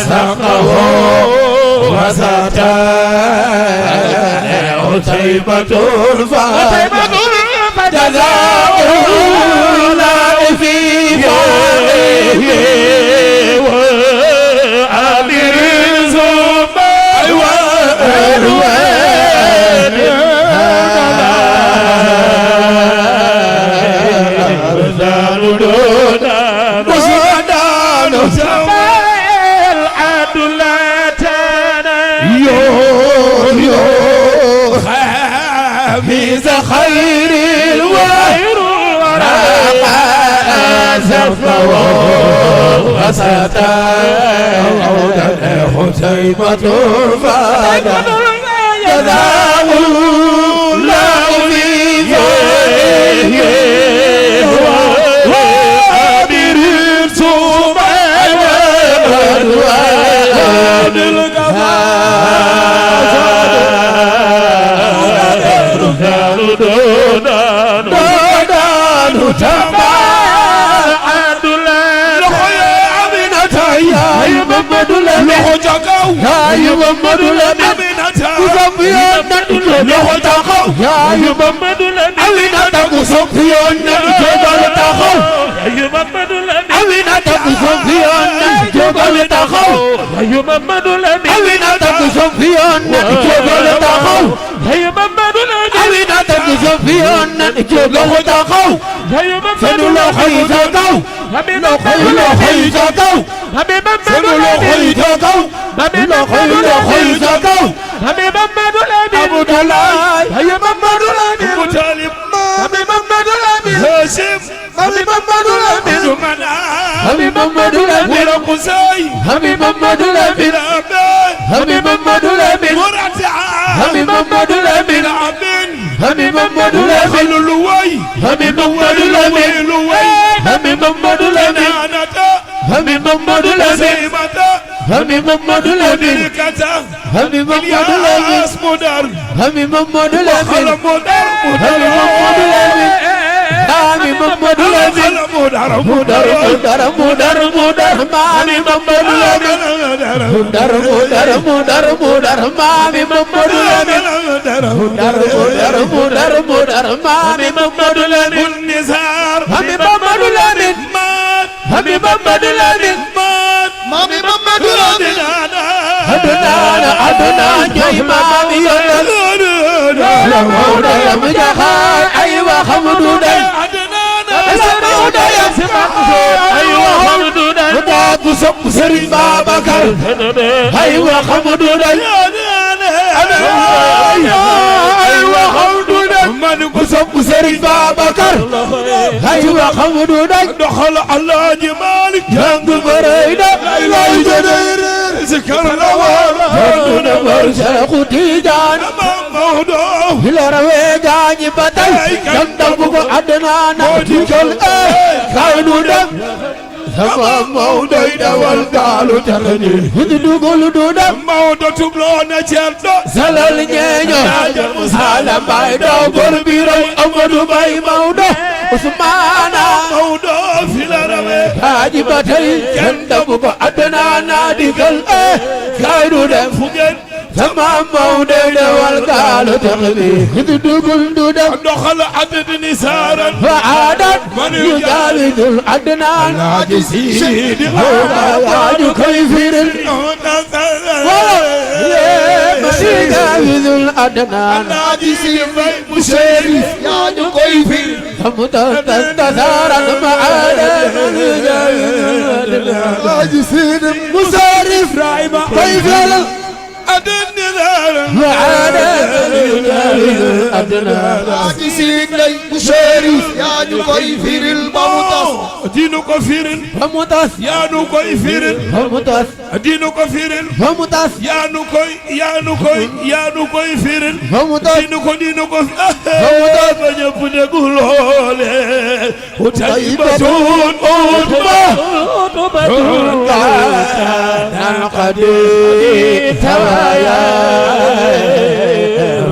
سقه وستا عتيبة جزاء الله في فضله وعامر زبير وأروان أرزان وصدان سماء العدلتنا خامس خير الوير وراء سفه وستا حتيبة فادا جزاه الله في فضله وعامر سبيل وأروان دودان تباعد لخيا عمينة يا محمد لخو جاكو يا محمد لمينة كسوفيان لخو جاكو يا محمد لمينة كسوفيان جبل تاخو يا محمد لمينة كسوفيان جبل تاخو يا محمد لمينة كسوفيان جبل تاخو يا محمد لمينة كسوفيان جبل تاخو فنو لو خيزاكو لو خيزاكو فنو لو خيزاكو لو خيزاكو أبو دلاي هيا محمد الأمين أبو طالب هبي محمد الأمين هاشم هبي محمد الأمين زمنا هبي محمد الأمين قصي هبي محمد الأمين هبي محمد الأمين مرتع هبي محمد الأمين عبد هبي محمد الأمين لوي هبي محمد الأمين لوي هبي محمد الأمين هبي محمد الأمين هبي محمد الأمين هبي محمد الأمين هبي محمد الأمين هبي محمد الأمين هبي محمد الأمين مدر مدر مدر مدر مدر مامي محمد الأمين مدر مدر مدر مدر مامي محمد الأمين مدر مدر مدر مدر مامي محمد الأمين النزار هبي محمد الأمين هبي محمد الأمين مامي محمد الأمين أدنى جاي مامي لا مولا يا مجاهر أيوة خمدونا أسمعونا يا سمعونا أيوة خمدونا وداكو سب سري بابكر أيوة خمدونا أيوة خمدونا مانكو سب سري بابكر أيوة خمدونا دخل على جمالك جنب بريدة لا يجدر ذكر الأول فردنا برشاق تيجان إلى رويجان بطل كندبك عدنا نتكل كاينو دم sama Maodo dawal gaalu taxani dugul dudam Maodo tublo na certo salal ñeño sala bay do bor biram Amadou Bay Maodo Ousmane Maodo fila rawe haji batay ken dabu ko adana na digal kayru dem fu ngeen sama Maodo dawal gaalu taxani dugul dudam doxal adad nisaran wa adat man yujalidul adna Sidy waaju koy firil Sidy adnan naaji Sidy mu CHERIF waaju koy firil mutasaran maada naaji Sidy mu CHERIF Ibrahima koy firil naaji Sidy mu CHERIF waaju koy firil dinu ko firil bamutas yaanu koy firil bamutas dinu ko firil bamutas yaanu koy firil bamutas dinu ko bamutas ba ñëpp déggu loole utaybatun utbatun qadi tawaya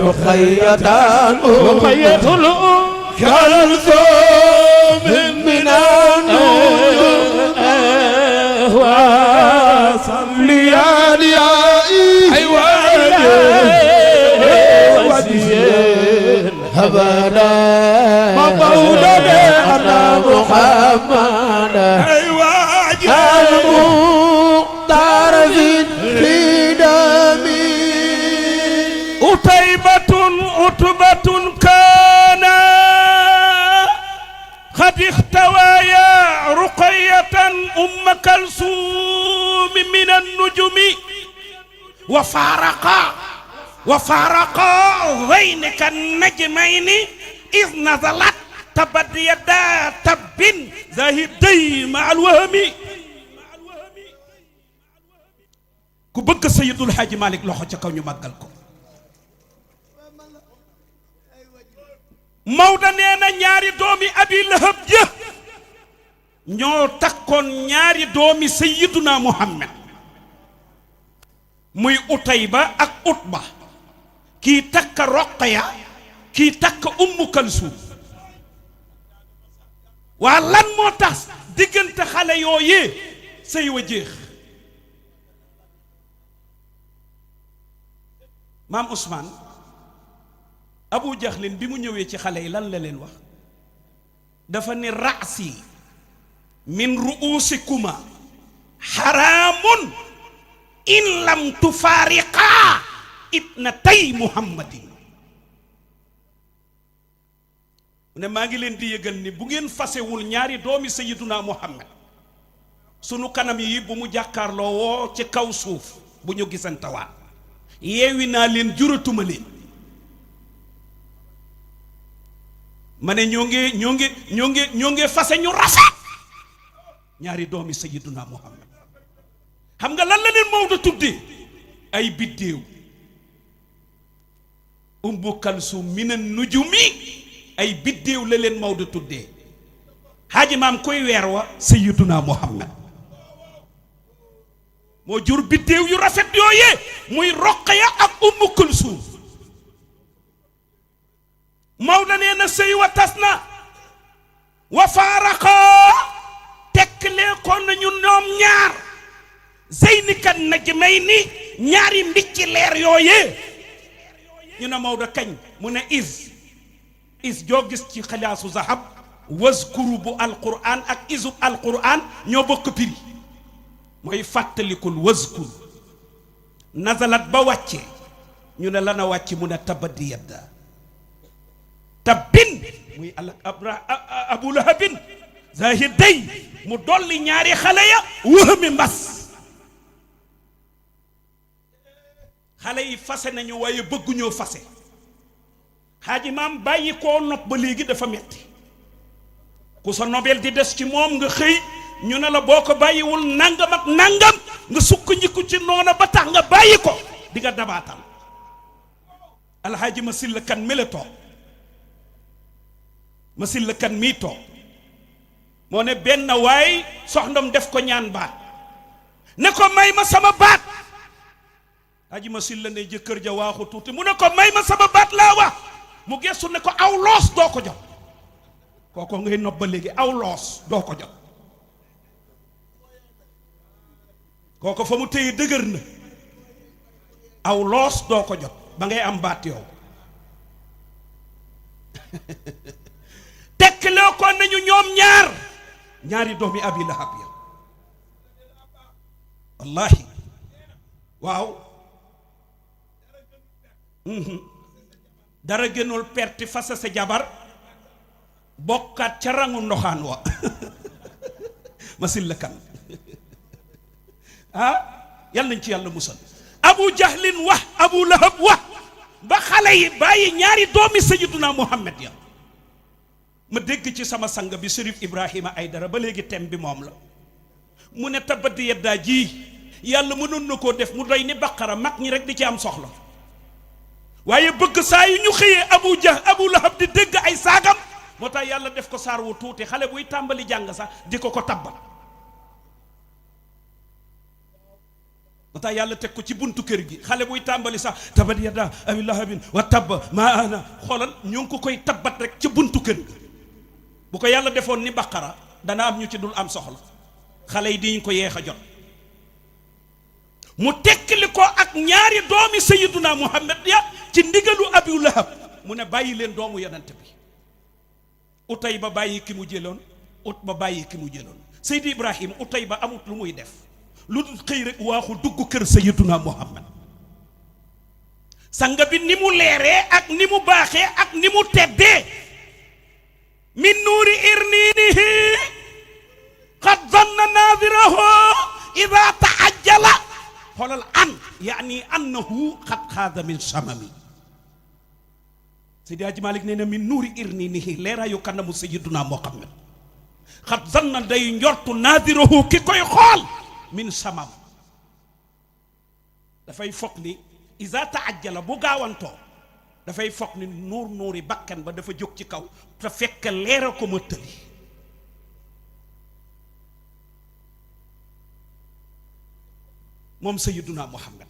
ruqayyatan ruqayyatul kalso من النور وصل أبدا مولد أنا محمد
أيوة
المختار في الخدم
أطيبة عتبة كان قد اختويا رقية أم كلثوم من النجم وفارقا ذينك النجمين إذ نزلت تبت يدا تب زاهدي مع الوهم ku bëgg Seydul Hadji Malick loxo ca kaw ñu màggal ko Maodo nee na ñaari doomi Abi Lahab ja ñoo takkoon ñaari doomi Seydina Muhammad muy Utayba ak Utba kii takk Roqaya kii takk Ummu Kalsum waa lan moo tax diggante xale yooyee sëy wa jeex maam Ousmane Abu Jahlin bi mu ñëwee ci xale yi lan la leen wax dafa ni raasi min ruusikuma xaraamun in lam tufaariqa ibnatay muhammadin mu ne maa ngi leen di yëgal ni bu ngeen fasewul ñaari doomi sayiduna muhammad sunu kanam yi bu mu jàkkaarloo woo ci kaw suuf bu ñu gisantawaat yeewi naa leen juratuma leen ma ne ñoo ngi fase ñu rafet ñaari doomi sayiduna muhammad xam nga lan la leen Maodo tuddee ay biddéew Ummu Kalsum minan nujumi ay biddéew la leen Maodo tuddee Haaji Maam koy weer wa sayiduna muhammad moo jur biddéew yu rafet yooyee muy Roqaya ak Ummu Kalsum Maodo nee na sëy wa tas na wa faaraqa tekkalee ko nañu ñoom ñaar zeynikan najmayni ñaari mbicci leer yooyee ñu ne Maodo kañ mu ne is joo gis ci xilaasu zahab wazkuru bu alquran ak isub alquran ñoo bokk piri mooy fàttalikul wazkur nazalat ba wàcce ñu ne lana wàcc mu ne tabaddi yadda tabbin muy abu lahabin zahiday mu dolli ñaari xale ya wëhami mbas xale yi fase nañu waaye bëgguñoo fase Haaji Maam bàyyi koo nopp ba léegi dafa metti ku sa nobel di des ci moom nga xëy ñu ne la boo ko bàyyiwul nangam ak nangam nga sukkandiku ci noona ba tax nga bàyyi ko di nga dabaatal alxaaji ma silla kan mele toog ma silla kan mii toog moo ne benn waay soxndam def ko ñaan baat ne ko may ma sama baat aji ma silla ne jëkkër ja waaxu tuuti mu ne ko may ma sama baat laa wax mu gestu ne ko aw loos doo ko jot kooko ngay nopp ba léegi aw loos doo ko jot kooko fa mu téye dëgër na aw loos doo ko jot ba ngay am baat yow tekkloo ko nañu ñoom ñaari doomi Abi Lahab ya wallahi waaw dara gënul perti fasa sa jabar bokkaat ca rangu ndoxaan wa masil la kan yal nañ ci yàlla musal Abu Jahlin wax Abu Lahab wax ba xale yi bàyyi ñaari doomi Sayyiduna Muhammad ya ma dégg ci sama sang bi Chérif Ibrahima Aïdara ba léegi tem bi moom la mu ne tabbat yaddaa ji yàlla mënoon na koo def mu doy ni baqara mag ñi rek di ci am soxla waaye bëgg saa yu ñu xëyee Abu Lahab di dégg ay saagam moo tax yàlla def ko saar wu tuuti xale buy tàmbali jàng sax di ko tabbal moo tax yàlla teg ko ci buntu kër gi xale buy tàmbali sax tabbat yaddaa Abi Lahabin wa tabba maa ana xoolal ñu ngi ko koy tabbat rek ci buntu kër gi bu ko yàlla defoon ni baqara dana am ñu ci dul am soxla xale yi diñ ko yeex a jot mu tekkili ko ak ñaari doomi Sayyiduna Muhammad ya ci ndigalu Abu Lahab mu ne bàyyi leen doomu yonent bi Utayba bàyyi ki mu jëloon Utba bàyyi ki mu jëloon Seydi Ibrahima Utayba amut lu muy def lu dul xëy rek waaxu dugg kër Sayyiduna Muhammad sanga bi ni mu leeree ak ni mu baaxee ak ni mu teddee min nuuri irniinihi qad zanna naadirahu ida taajjala xoolal an yaani annahu qad xaada min samami Seydi Hadji Malick nee na min nuuri irniinihi leeraayu kanamu Sayyiduna Muhammad qad zanna day njortu naadirahu ki koy xool min samam dafay foog ni iza taajjala bu gaawantoo dafay foog ni nuuri bakkan ba dafa jóg ci kaw te fekk leera ko ma tëli moom Sayyiduna Muhammad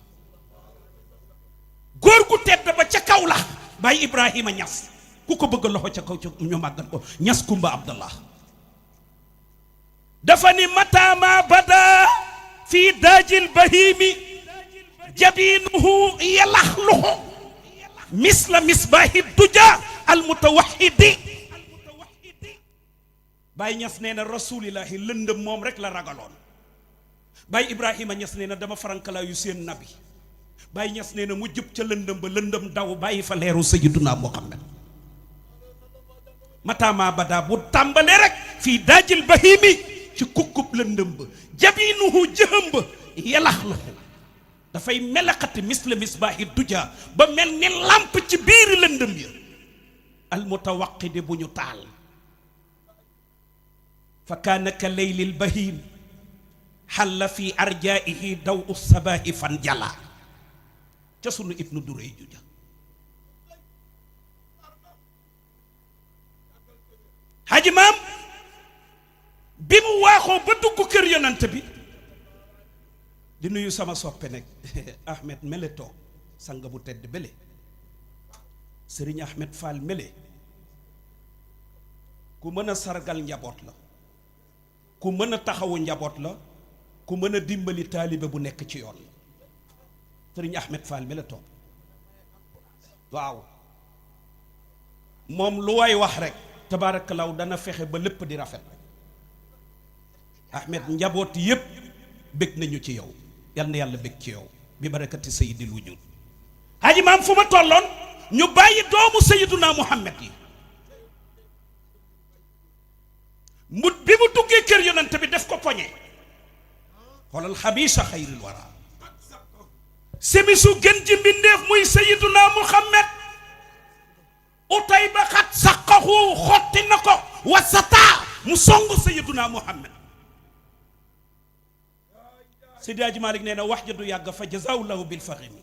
góor gu tedd ba ca kaw la Baay Ibrahima Ñas ku ko bëgg loxo ca kaw ca ñu màggal ko Ñas Kumba Abdallah dafa ni mataama bada fi daajil bahimi jabinuhu yalaxluxu misla misbaahi duja almutawahidi Baay Ñas nee na rasulillahi lëndëm moom rek la ragaloon Baay Ibrahima Ñas nee na dama farankalaayu seen nabi Baay Ñas nee na mu jub ca lëndëm ba lëndëm daw bàyyi fa leeru Sayyiduna Muhammad mataama bada bu tàmbalee rek fii daajil bahimi ci kukkub lëndëm ba jabinuhu jëhëm ba yalaxluxu dafay melakati misla misbaahi duja ba mel ni làmp ci biiri lëndëm ya almutawaqidi bu ñu taal fa kaana ka leylil bahim xalla fi arjaihi daw u sabaahi fan jala ca sunu ibnu durey juja Haji Maam bi mu waaxoo ba dugg kër yonant bi di nuyu sama soppe nag Ahmed mele toog sanga bu tedd bele Sëriñ Ahmed Fall mele ku mën a sargal njaboot la ku mën a taxawu njaboot la ku mën a dimbali taalibe bu nekk ci yoon Sëriñ Ahmed Fall mele toog waaw moom lu waay wax rek tabaarakallaahu dana fexe ba lépp di rafet Ahmed njaboot yépp bég nañu ci yow yal na yàlla bég ci yow bi barakati sayyidil wujud Haji Maam fu ma tolloon ñu bàyyi doomu Sayyiduna Muhammad yi bi mu duggee kër yonent bi def ko poñe xoolal xabiisa xayril wara semisu gën ji mbindeef muy Sayyiduna Muhammad Utayba xat saqaxu xotti na ko wasata mu song Sayyiduna Muhammad Seydi Hadji Malick nee na wax ja du yàgg fa jazawlahu bil faximi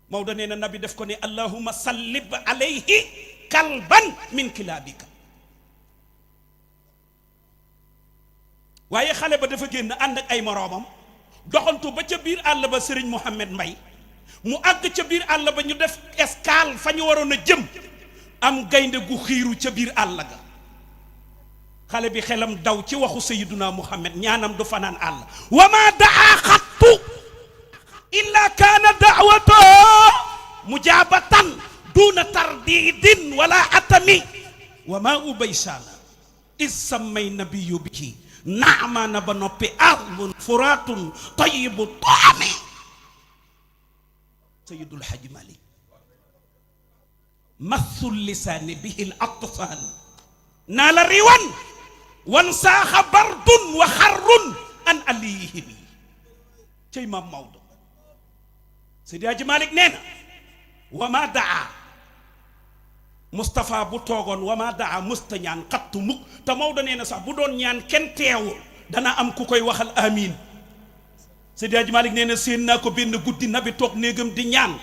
Maodo nee na nabi def ko ne allahumma sallib alayhi kalban min kilaabika waaye xale ba dafa génn ànd ak ay moroomam doxantu ba ca biir àll ba Sëriñ Mouhamed Mbaye mu àgg ca biir àll ba ñu def escale fa ñu waroon a jëm am gaynde gu xiiru ca biir àll ga xale bi xelam daw ci waxu Sayyiduna Muhammad ñaanam du fanaan àll wa ma daa xattu illa kaana daawatu mujaabatan duna tardidin wala atami wa ma ubaysana is sammay nabiyu bi naamaana ba noppi arbun furaatun tayibu taami Sayyidul Hajji Malik mathul lisaani bihi al atfal naa la riwan wan saaxa bardun wa xarrun an aliyihim cey maam Maodo Seydi Hadji Malick nee na wa ma daa Moustapha bu toogoon wa ma daa musta ñaan xattu mukk te Maodo nee na sax bu doon ñaan kenn teewul dana am ku koy waxal amiin Seydi Hadji Malick nee na séen naa ko benn guddi nabi toog néegam di ñaan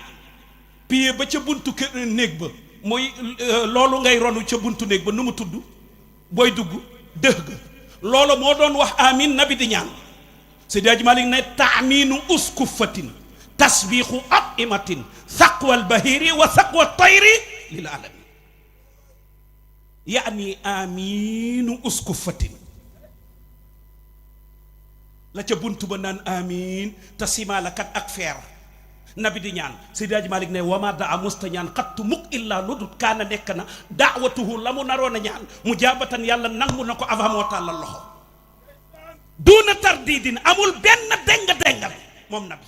pied ba ca buntu kër néeg ba mooy loolu ngay ronu ca buntu néeg ba nu mu tudd booy dugg dëx ga loolu moo doon wax amin nabi di ñaan Seydi Hadji Malick ne taaminu uskufatin tasbiixu abimatin saqwal bahiri wa saqwa tayri lil alamin yaani aminu uskufatin la ca buntu ba naan amin te simaala kat ak feer nabi di ñaan Seydi Hadji Malick ne wama daa musta ñaan xattu mukk illa lu dut kaana nekk na daawatuhu la mu naroon a ñaan mu jaabatan yàlla nangu na ko avant moo tàllal loxo duuna tardidin amul benn dénga moom nabi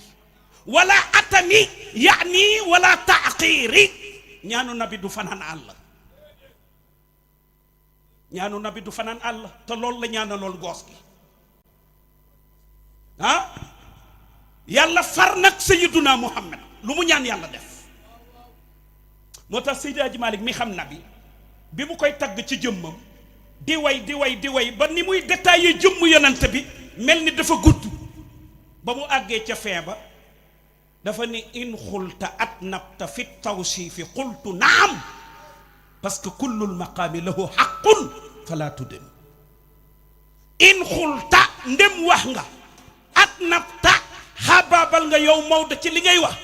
wala atami yaani wala taaqiiri ñaanu nabi du fanaan àll ñaanu nabi du fanaan àll te loolu la ñaanaloon goos gi ah yàlla far nag sayyiduna Muhammad lu mu ñaan yàlla def moo tax Seydi Hadji Malick mi xam nabi bi mu koy tagg ci jëmmam di way ba ni muy détaillé jëmm yonent bi mel ni dafa gudd ba mu àggee ca fin ba dafa ni in xulta atnabta fi tawsifi qultu naam parce que kullul maqaami lahu haqqun fala tudem in xulta ndem wax nga atnabta xaabaabal nga yow Maodo ci li ngay wax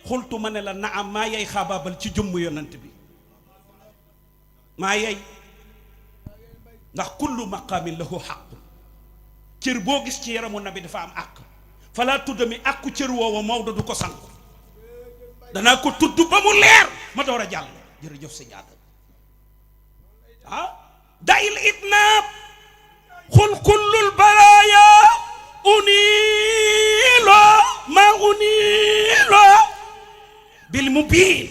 xultu ma ne la naam maa yey xaabaabal ci jëmm yonent bi maa yey ndax kullu maqaamin lahu xaqun cër boo gis ci yaramu nabi dafa am àq falaa tuddami àqu cër woowa Maodo du ko sank danaa ko tudd ba mu leer ma door a jàll jërëjëf sa ñaata ah dayil itnaab xul kullul baraaya uniilo ma uniilo bil mubiin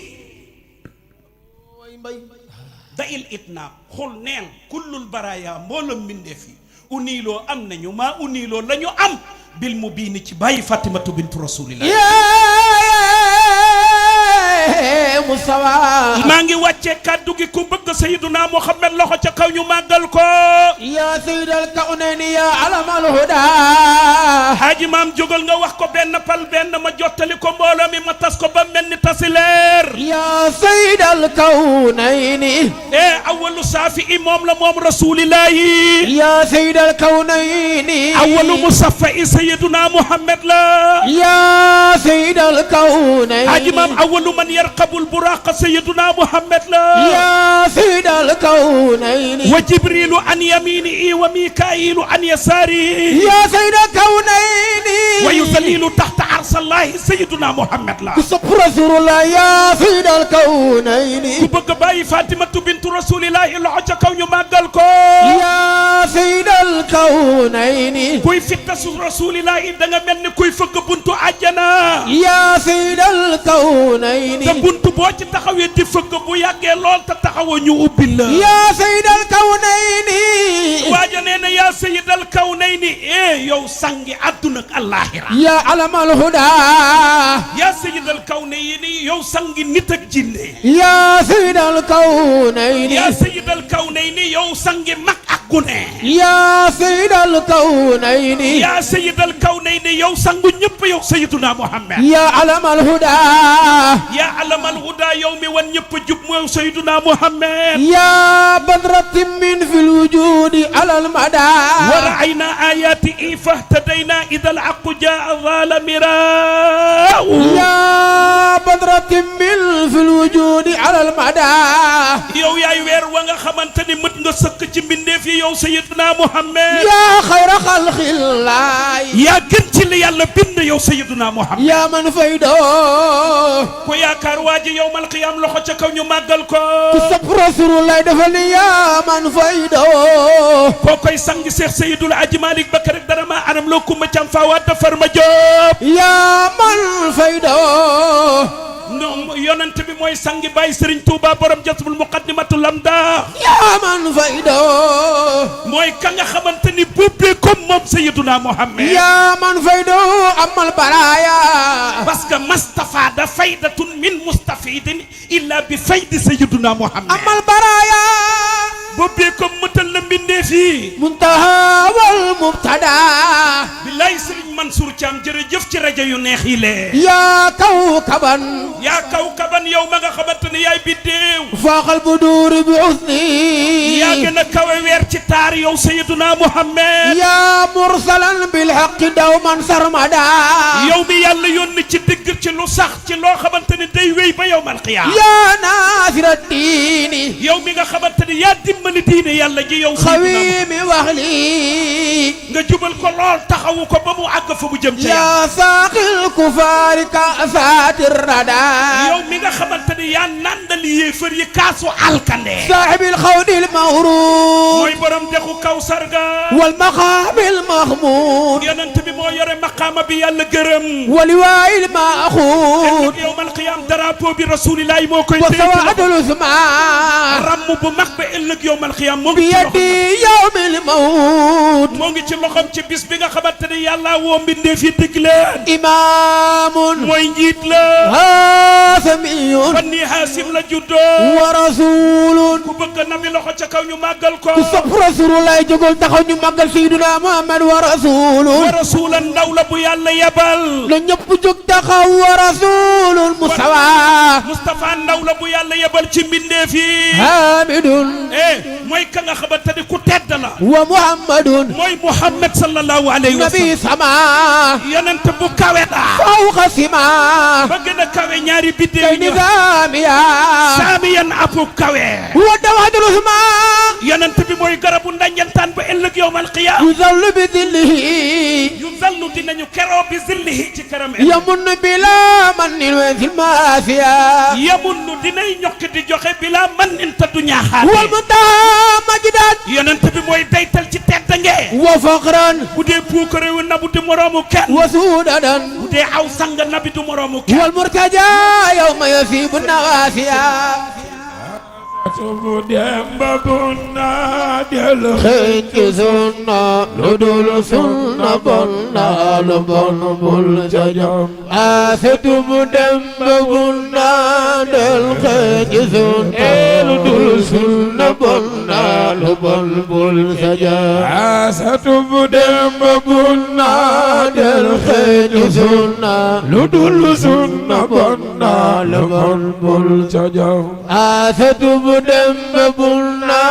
dayil itnaab xul neel kullul baraaya mboolem mbindeef yi uniiloo am nañu maa uniiloo la ñu am bil mubiin ci bàyyi Fatimatu bintu rasulillah Mustafa maa ngi wàccee kàddu gi ku bëgg Sayyiduna Muhammad loxo ca kaw ñu màggal ko ya sayyidal kawnayni ya alamal huda Haaji Maam jógal nga wax ko benn pal benn ma jottali ko mbooloo mi ma tas ko ba mel ni tasi leer ya sayyidal kawnayni awalu saafi moom la moom rasulillahi ya sayyidal kawnayni awalu musaffa Sayyiduna Muhammad la ya sayyidal kawnayni Haaji Maam awalu man yarqabul buraqa Sayyiduna Muhammad la ya sayyidal kawnayni wa jibrilu an yaminihi wa mikailu an yasarihi ya sayyidal kawnayni wa yuzallilu tahta arsallahi Sayyiduna Muhammad la ku sopp rasulullah ya sayyidal kawnayni ku bëgg bàyyi Fatimatu bintu rasulillahi loxo ca kaw ñu màggal ko ya sayyidal kawnayni kuy fittasu rasulillahi da nga mel ni kuy fëgg buntu àjjana ya sayyidal kawnayni te buntu boo ci taxawee di fëgg bu yàggee lool te taxawoo ñu ubbil la yaa sayyidal kawnayni waaja nee na yaa sayyidal kawnayni yow sangi àdduna ak àllaaxira yaa alamal huda yaa sayyidal kawnayni yow sangi nit ak jinne yaa sayyidal kawnayni yaa sayyidal kawnayni yow sangi mag ak gune yaa sayyidal kawnayni yaa sayyidal kawnayni yow sangu ñëpp yow Sayyiduna Muhammad yaa alamal huda yaa alamal huda yow mi wan ñëpp jub mooy Sayyiduna Muhammad yaa badratin min fil wujudi alal mada wa ra'ayna ayati fahtadayna idal aqu jaa zalamira yaa badratin min fil wujudi alal mada yow yaay weer wa nga xamante ni mët nga sëkk ci mbindeef yi yow Sayyiduna Muhammad yaa xayra xalqillaah yaa gën ci li yàlla bind yow Sayyiduna Muhammad yaa man faydo ko yaakaar waaji yowmal qiyaam loxo ca kaw ñu màggal ko ku sopp rasulullah dafa ni yaa man faydo koo koy sangi Seex Seydul Aji Malik Bakar ak dara ma anam loo kumba cam faawaat dafar ma jóob yaa man faydo non yonent bi mooy sangi Baay Sëriñ Tuuba borom jasbul muqaddimatul lamda yaa man faydo mooy ka nga xamante ni bubbee comme moom Sayyiduna Muhammad yaa man faydo amal baraya parce que Mustafa da faydatun min mustafidin illa bi faydi Sayyiduna Muhammad amal baraya bubbee comme mëtal la mbindee fii muntaha wal mubtada billaay Sëriñ Mansour Thiam jërëjëf ci rajo yu neex yi lee yaa kaw kaban badran yow ma nga xamante ne yaay biddeew
faaxal bu duuri bi usni
yaa gën a kawe weer ci taar yow sayyiduna Muhammad
yaa mursalan bil haqqi dawman sarmada
yow mi yàlla yónni ci digg ci lu sax ci loo xamante ne day wéy ba yawmal qiyaama
yaa naasira diini
yow mi nga xamante ne yaa dimbali diine yàlla ji yow
xawiimi wax lii
nga jubal ko lool taxawu ko ba mu àgg fa mu jëm ca
yaa saaqil kufaari kaasaati rada
yow mi nga xamante ne yaa nandali yéefar yi kaasu alkande
saaxibil xawdil mawruud
mooy borom dexu kawsar ga
wal maqaamil mahmuud
yonent bi moo yore maqaama bi yàlla gërëm
waliwaayil maaxuud
yawmal qiyaam drapeau bi rasulillahi moo koy
wa sawaadul usmaan
ramm bu mag ba ëllëg yawmal qiyaam moo
bi yadi yawmil mawt
moo ngi ci loxoom ci bis bi nga xamante ne yàlla woo mbindeef yi dig leen
imaamun
mooy njiit la
haasamiyun
fanni haasim la juddoo
wa rasulun
ku bëgg nabi loxo ca kaw ñu màggal ko
ku sopp rasulullah jógol taxaw ñu màggal sayyiduna Muhammad wa rasulun
wa rasulan ndaw la bu yàlla yebal
la ñëpp jóg taxaw wa rasulun Mustafa
ndaw la bu yàlla yebal ci mbindeef yi
hamidun
mooy ka nga xamante ne ku tedd la
wa muhammadun
mooy Muhammad sallallahu alayhi wa sallam
nabi sama
yonent bu kawe la
fawqa sima
ba gën a kawe ñaari biddeew
kay nizaamiya
saamiyan apu kawe
wa dawadul usma
yonent bi mooy garabu ndanjantaan ba ëllëg yawmal qiyaam
yuzallu bi zillihi
yuzallu dinañu keroo bi zillihi ci keram
yamun bila mannin wa fil maasiya
yamun dinay ñokk di joxe bila mannin te du ñaaxaate
wal muntaha majdan
yonent bi mooy daytal ci teddange
wa faqran
bu dee puukarewu nabu du moroomu kenn
wa suudadan
bu dee aw sang nabi du moroomu kenn
wal murtaja yawma yasibu nawaasiya
subu demba bunna del
xëy ci sunna lu dul sunna bonna lu bon bul ca jom asetu bu demba bunna del xëy ci sunna lu dul sunna bonna lu bon bul ca jom
asatu bu demba bunna
del xëy ci sunna lu dul sunna bonna lu bon bul ca jom asetu bu demba bunna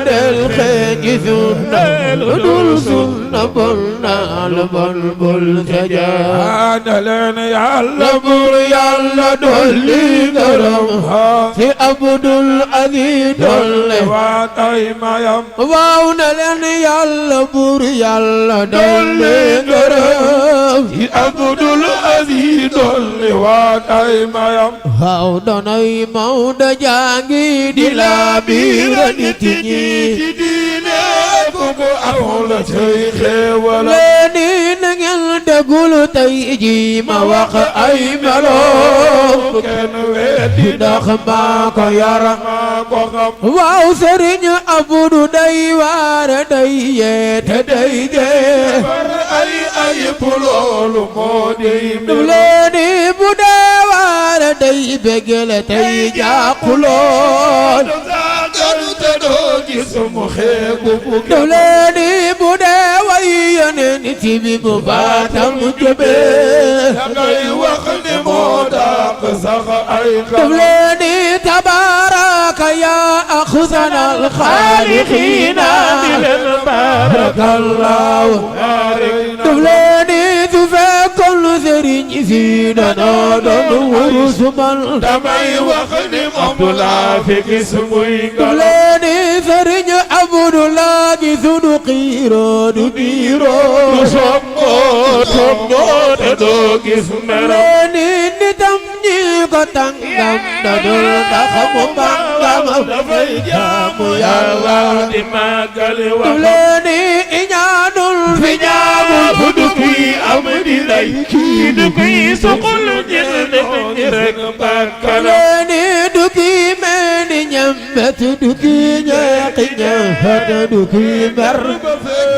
del xëy ci sunna lu dul sunna bonna lu bon bul ca jom
na leen yàlla
bur yàlla dolli gërëm ci Abdul Aziz dolle
waa tay mayam
waaw na leen yàlla bur yàlla dolli gërëm
ci Abdul Aziz dolle waa tay mayam
waaw donay Mawda jàngi di la biira nit ñi
ci diine ku ko amoon la cay xéewal
leeni na ngeen déglu tey ji ma wax ay melo
kenn weddi
ndax maa ko yar
maa ko xam
waaw sëriñ Abdu day waar day yeete day jee
ay loolu moo di mbir
leeni bu dee waar day bégale tey jàqulool
te doo gis mu xeebu bu
leeni bu dee way yoneen ci bi bu baatam jëbee
dangay wax ni moo dàq sax ay xam
leeni tabaaraka yaa axsanal xaaliqiina di leen baarakallaahu leeni su fekkoon sëriñ si danoo doon wurus man
damay wax ni Abdullah fi gis muy
leeni sëriñ Abdullah gi sunu xiiroo du diiroo
du soppoo te doo gis meram
leeni nitam ñi ko tàngam da dul tax mu bàngam
dafay jaamu Yàlla di màggali wax
leeni iñaanul fi ñaamul
fu du kuy am di lay kii du kuy suqul ñil ni rek bàkkala
leeni du kii meeni ñambet du kii ñeexi ñaxat du kii mer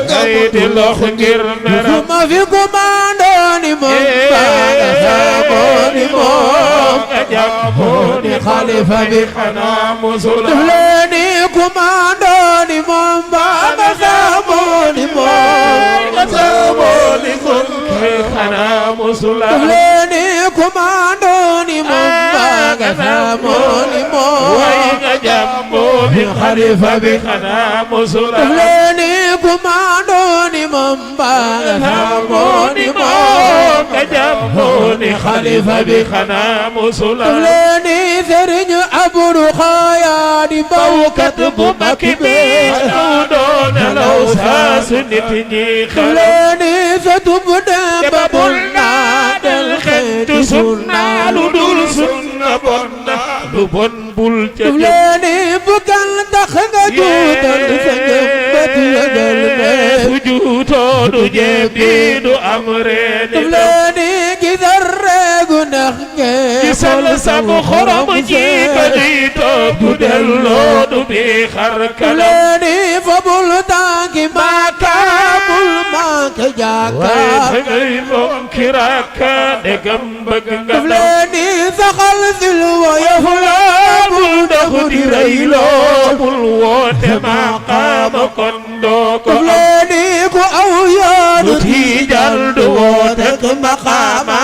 ngay di lox ngir meram
ma fi commandoo ni moom baana saaboo ni moom
jàppoo
ni xalifa bi
xanaa musula
leeni commandoo ni moom baana saaboo ni moom
saaboo ni kon xanaa musula
leeni commandoo ni moom baana xamoni mo
way nga jambo bi xalifa bi xanaa musula
leni kumandoni mamba xamoni mo
nga jambo ni xalifa bi xanaa musula
leni Serigne Abdou Khayadi bawkat bu makki be
doon la Oustaz nit ñi
leni satub demba bul naa del xeeti sunna
lu dul sunna bon na lu bon bul ca
leni bugal tax nga juutal sa njëmbat yëgal ne
fu juutoo du jebi du am reeni
leni gisar reegu ndax ngeen
gisal sabu xorom ji ka ñuy toog du delloo du bi xar kanam
leni fa bul tànki maakaamul maaka jaakaar
ngay moom kiraka degam bëgg nga
leni saxal sil woyof la
bul dox di rëy loo bul woote maqaama kon doo ko am
leni ku aw yoonu
tiijal du woote
maqaama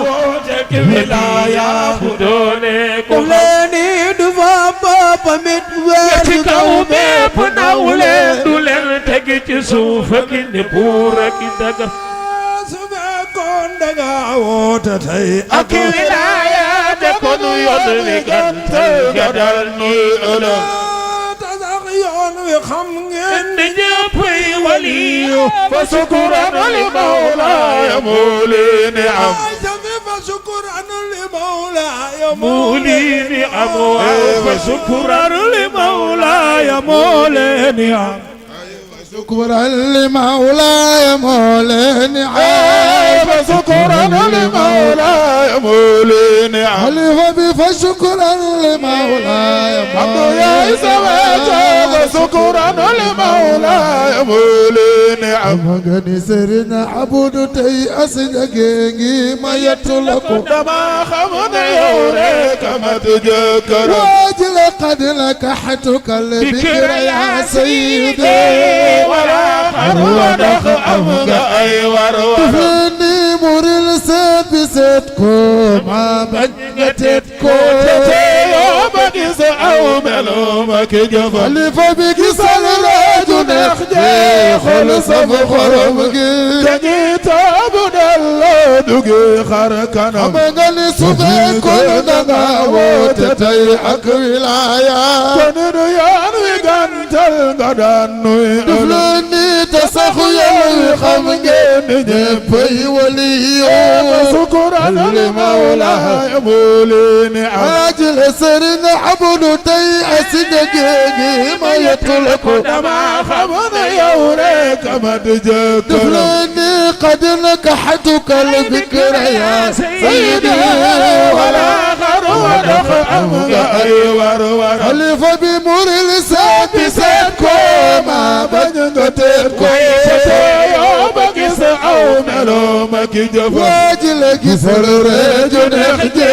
woote wilaaya fu doone ko
leni du fa boppamit weer
ci kaw bépp naw leen du leen teg ci suuf ak ni buur ak daga
su fekkoon danga woote tey
ak wilaaya de ko nu yoon wi gantal nga dal ni ëllëg
te sax yoon wi xam ngeen
di ñëppay waliyu fa sukuran li mawlaaya moo leen am
fa sukuran li mawlaaya
moo leen am fa sukuran li mawlaaya
moo leen am شكرا لمولاي مولاني عارف شكرا لمولاي مولاني حلف بي فشكرا لمولاي عبد يا سواجا شكرا لمولاي مولاني عمغني سرنا عبد تي اسجاغي ما يتلقوا
دما خمنا يوريك ما تجكر
واجل قد لكحتك البكر يا سيدي
ولا خروة دخ أفغى أي وروة
تفني مريل سيد بسيدكم ما بنجتتكم
تتيو بكيس أو ملومك جفا
اللي فبكيس الراج نخجي خلص بخرمك
تجيت أبو دلو دقي خركنا
أمغني سبي كل دغاوة تتيحك ولايا
تنديان ويغانتل غدانوي
دفلني تسخيا خمجين جبي وليو
شكرا لمولاي موليني
عاجل سرنا عبد تي أسدقيقي ما يطلق
دما خمنا يوريك ما تجكر
دفلني قد نكحتك البكر يا سيدي
ولا خروة دخ أفغى أي وروة
خلف بمر لسان بسيدكم ما بنجتتكم
تتيو بكيس أو ملومك جفا
واجل كسر رجل نخجي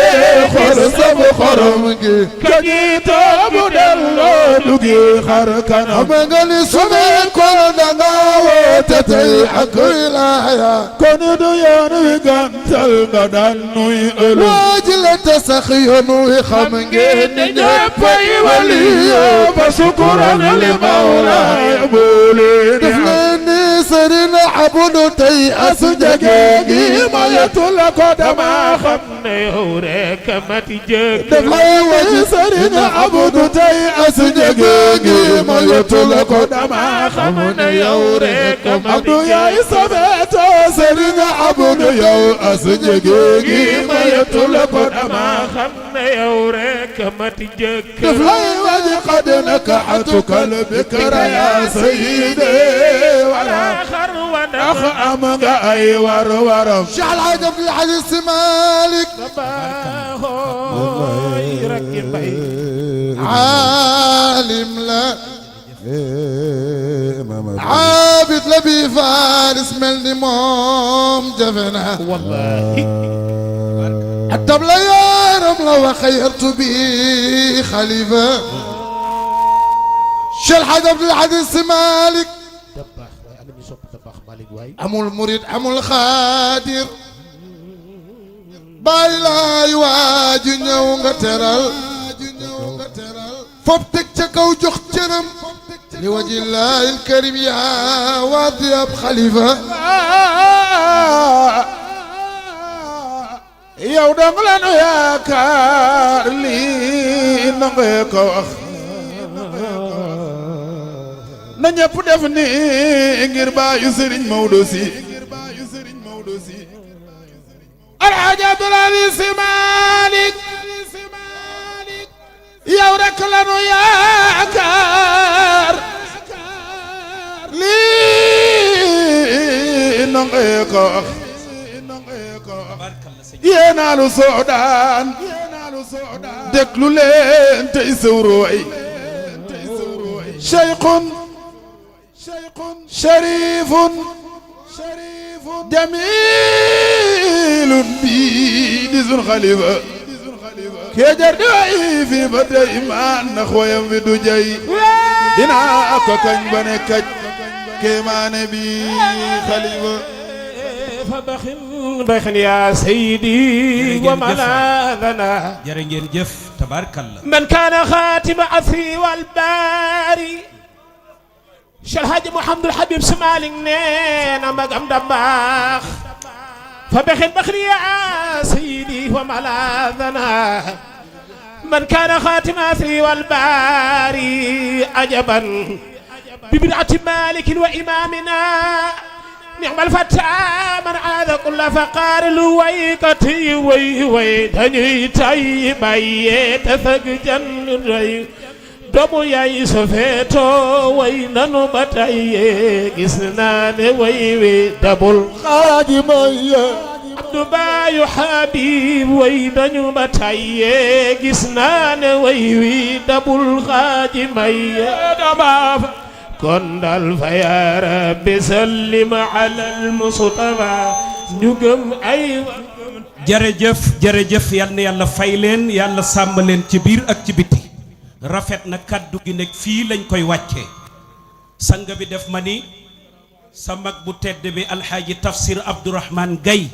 خلص بخرمك
كجيت أبو دلو دقي خركنا
أمغني سمي كل دغاوة تتيحك ولايا
كن ديان ويغانتل غدانوي ألو
واجل تسخيون وخمجين
نجفي وليو فشكرا لمولاي موليني
دفلني سرنا عبد تي أسجاغي
ما يطلق دما خمنا يوريك ما تجكر
دفلني سرنا عبد تي أسجاغي ما يطلق
دما خمنا يوريك ما
عبد يا
تجكر
سبت سرنا عبد يا أسجاغي
ما يطلق دما خمنا يوريك ما تجكر
دفلني قد نكحتك البكر يا سيدي
ولا خروة
أخ
دخ
أمغى أي ورورم شعل عجب في الحديث مالك عالم لا عابد لبي فارس ملني موم جفنا
والله
حتى بلا يا رملة وخيرت بي خليفة شل حدا في الحديث مالك
دباخ واي انا ني صوب دباخ مالك واي
امول مريد امول خادر baay laay waaju ñëw nga teral fop teg ca kaw jox cëram li wajillaahil karim yaa waati ab xalifa yow dong la nu yaakaar lii nangee ko wax na ñëpp def ni ngir baayu Sëriñ Maodo Si Alaaji Abdul Aziz Si Maalik yow rek la nu yaakaar lii nangee ko wax yéenaalu Soodaan déglu leen tey sawrooy Cheikhun Chérifun jamilun bii di sun xalifa kee jar di way fi ba tey maan na xoyam wi du jay dinaa ko kañ ba ne kaj kéemaane bi xalifa
فبخن يا سيدي وملاذنا
jërëngeen jëf tabaarkalla
من كان خاتم عثري والباري شالحاج محمد الحبيب سمالك نينا مقام دباخ فبخن يا سيدي وملاذنا من كان خاتم عثري والباري عجبا ببدعة مالك وإمامنا نعم الفتى من عاذ كل فقار لويكتي وي دني تاي باي تفق جن ري دومو ياي سفيتو وي نانو باتاي غيسنا ني وي دبل
xaaji may
عبد بايو حبيب وي دنيو باتاي غيسنا ني وي دبل خاجي ماي دبا كندال فيا رب سلم على المصطفى نجم أي
jërëjëf jërëjëf yal na yàlla fay leen yàlla sàmm leen ci biir ak ci biti rafet na kaddu gi nekk fii lañ koy wàccee sang bi def ma ni sa mag bu tedd bi alxaaji tafsir Abdourahmane Gaye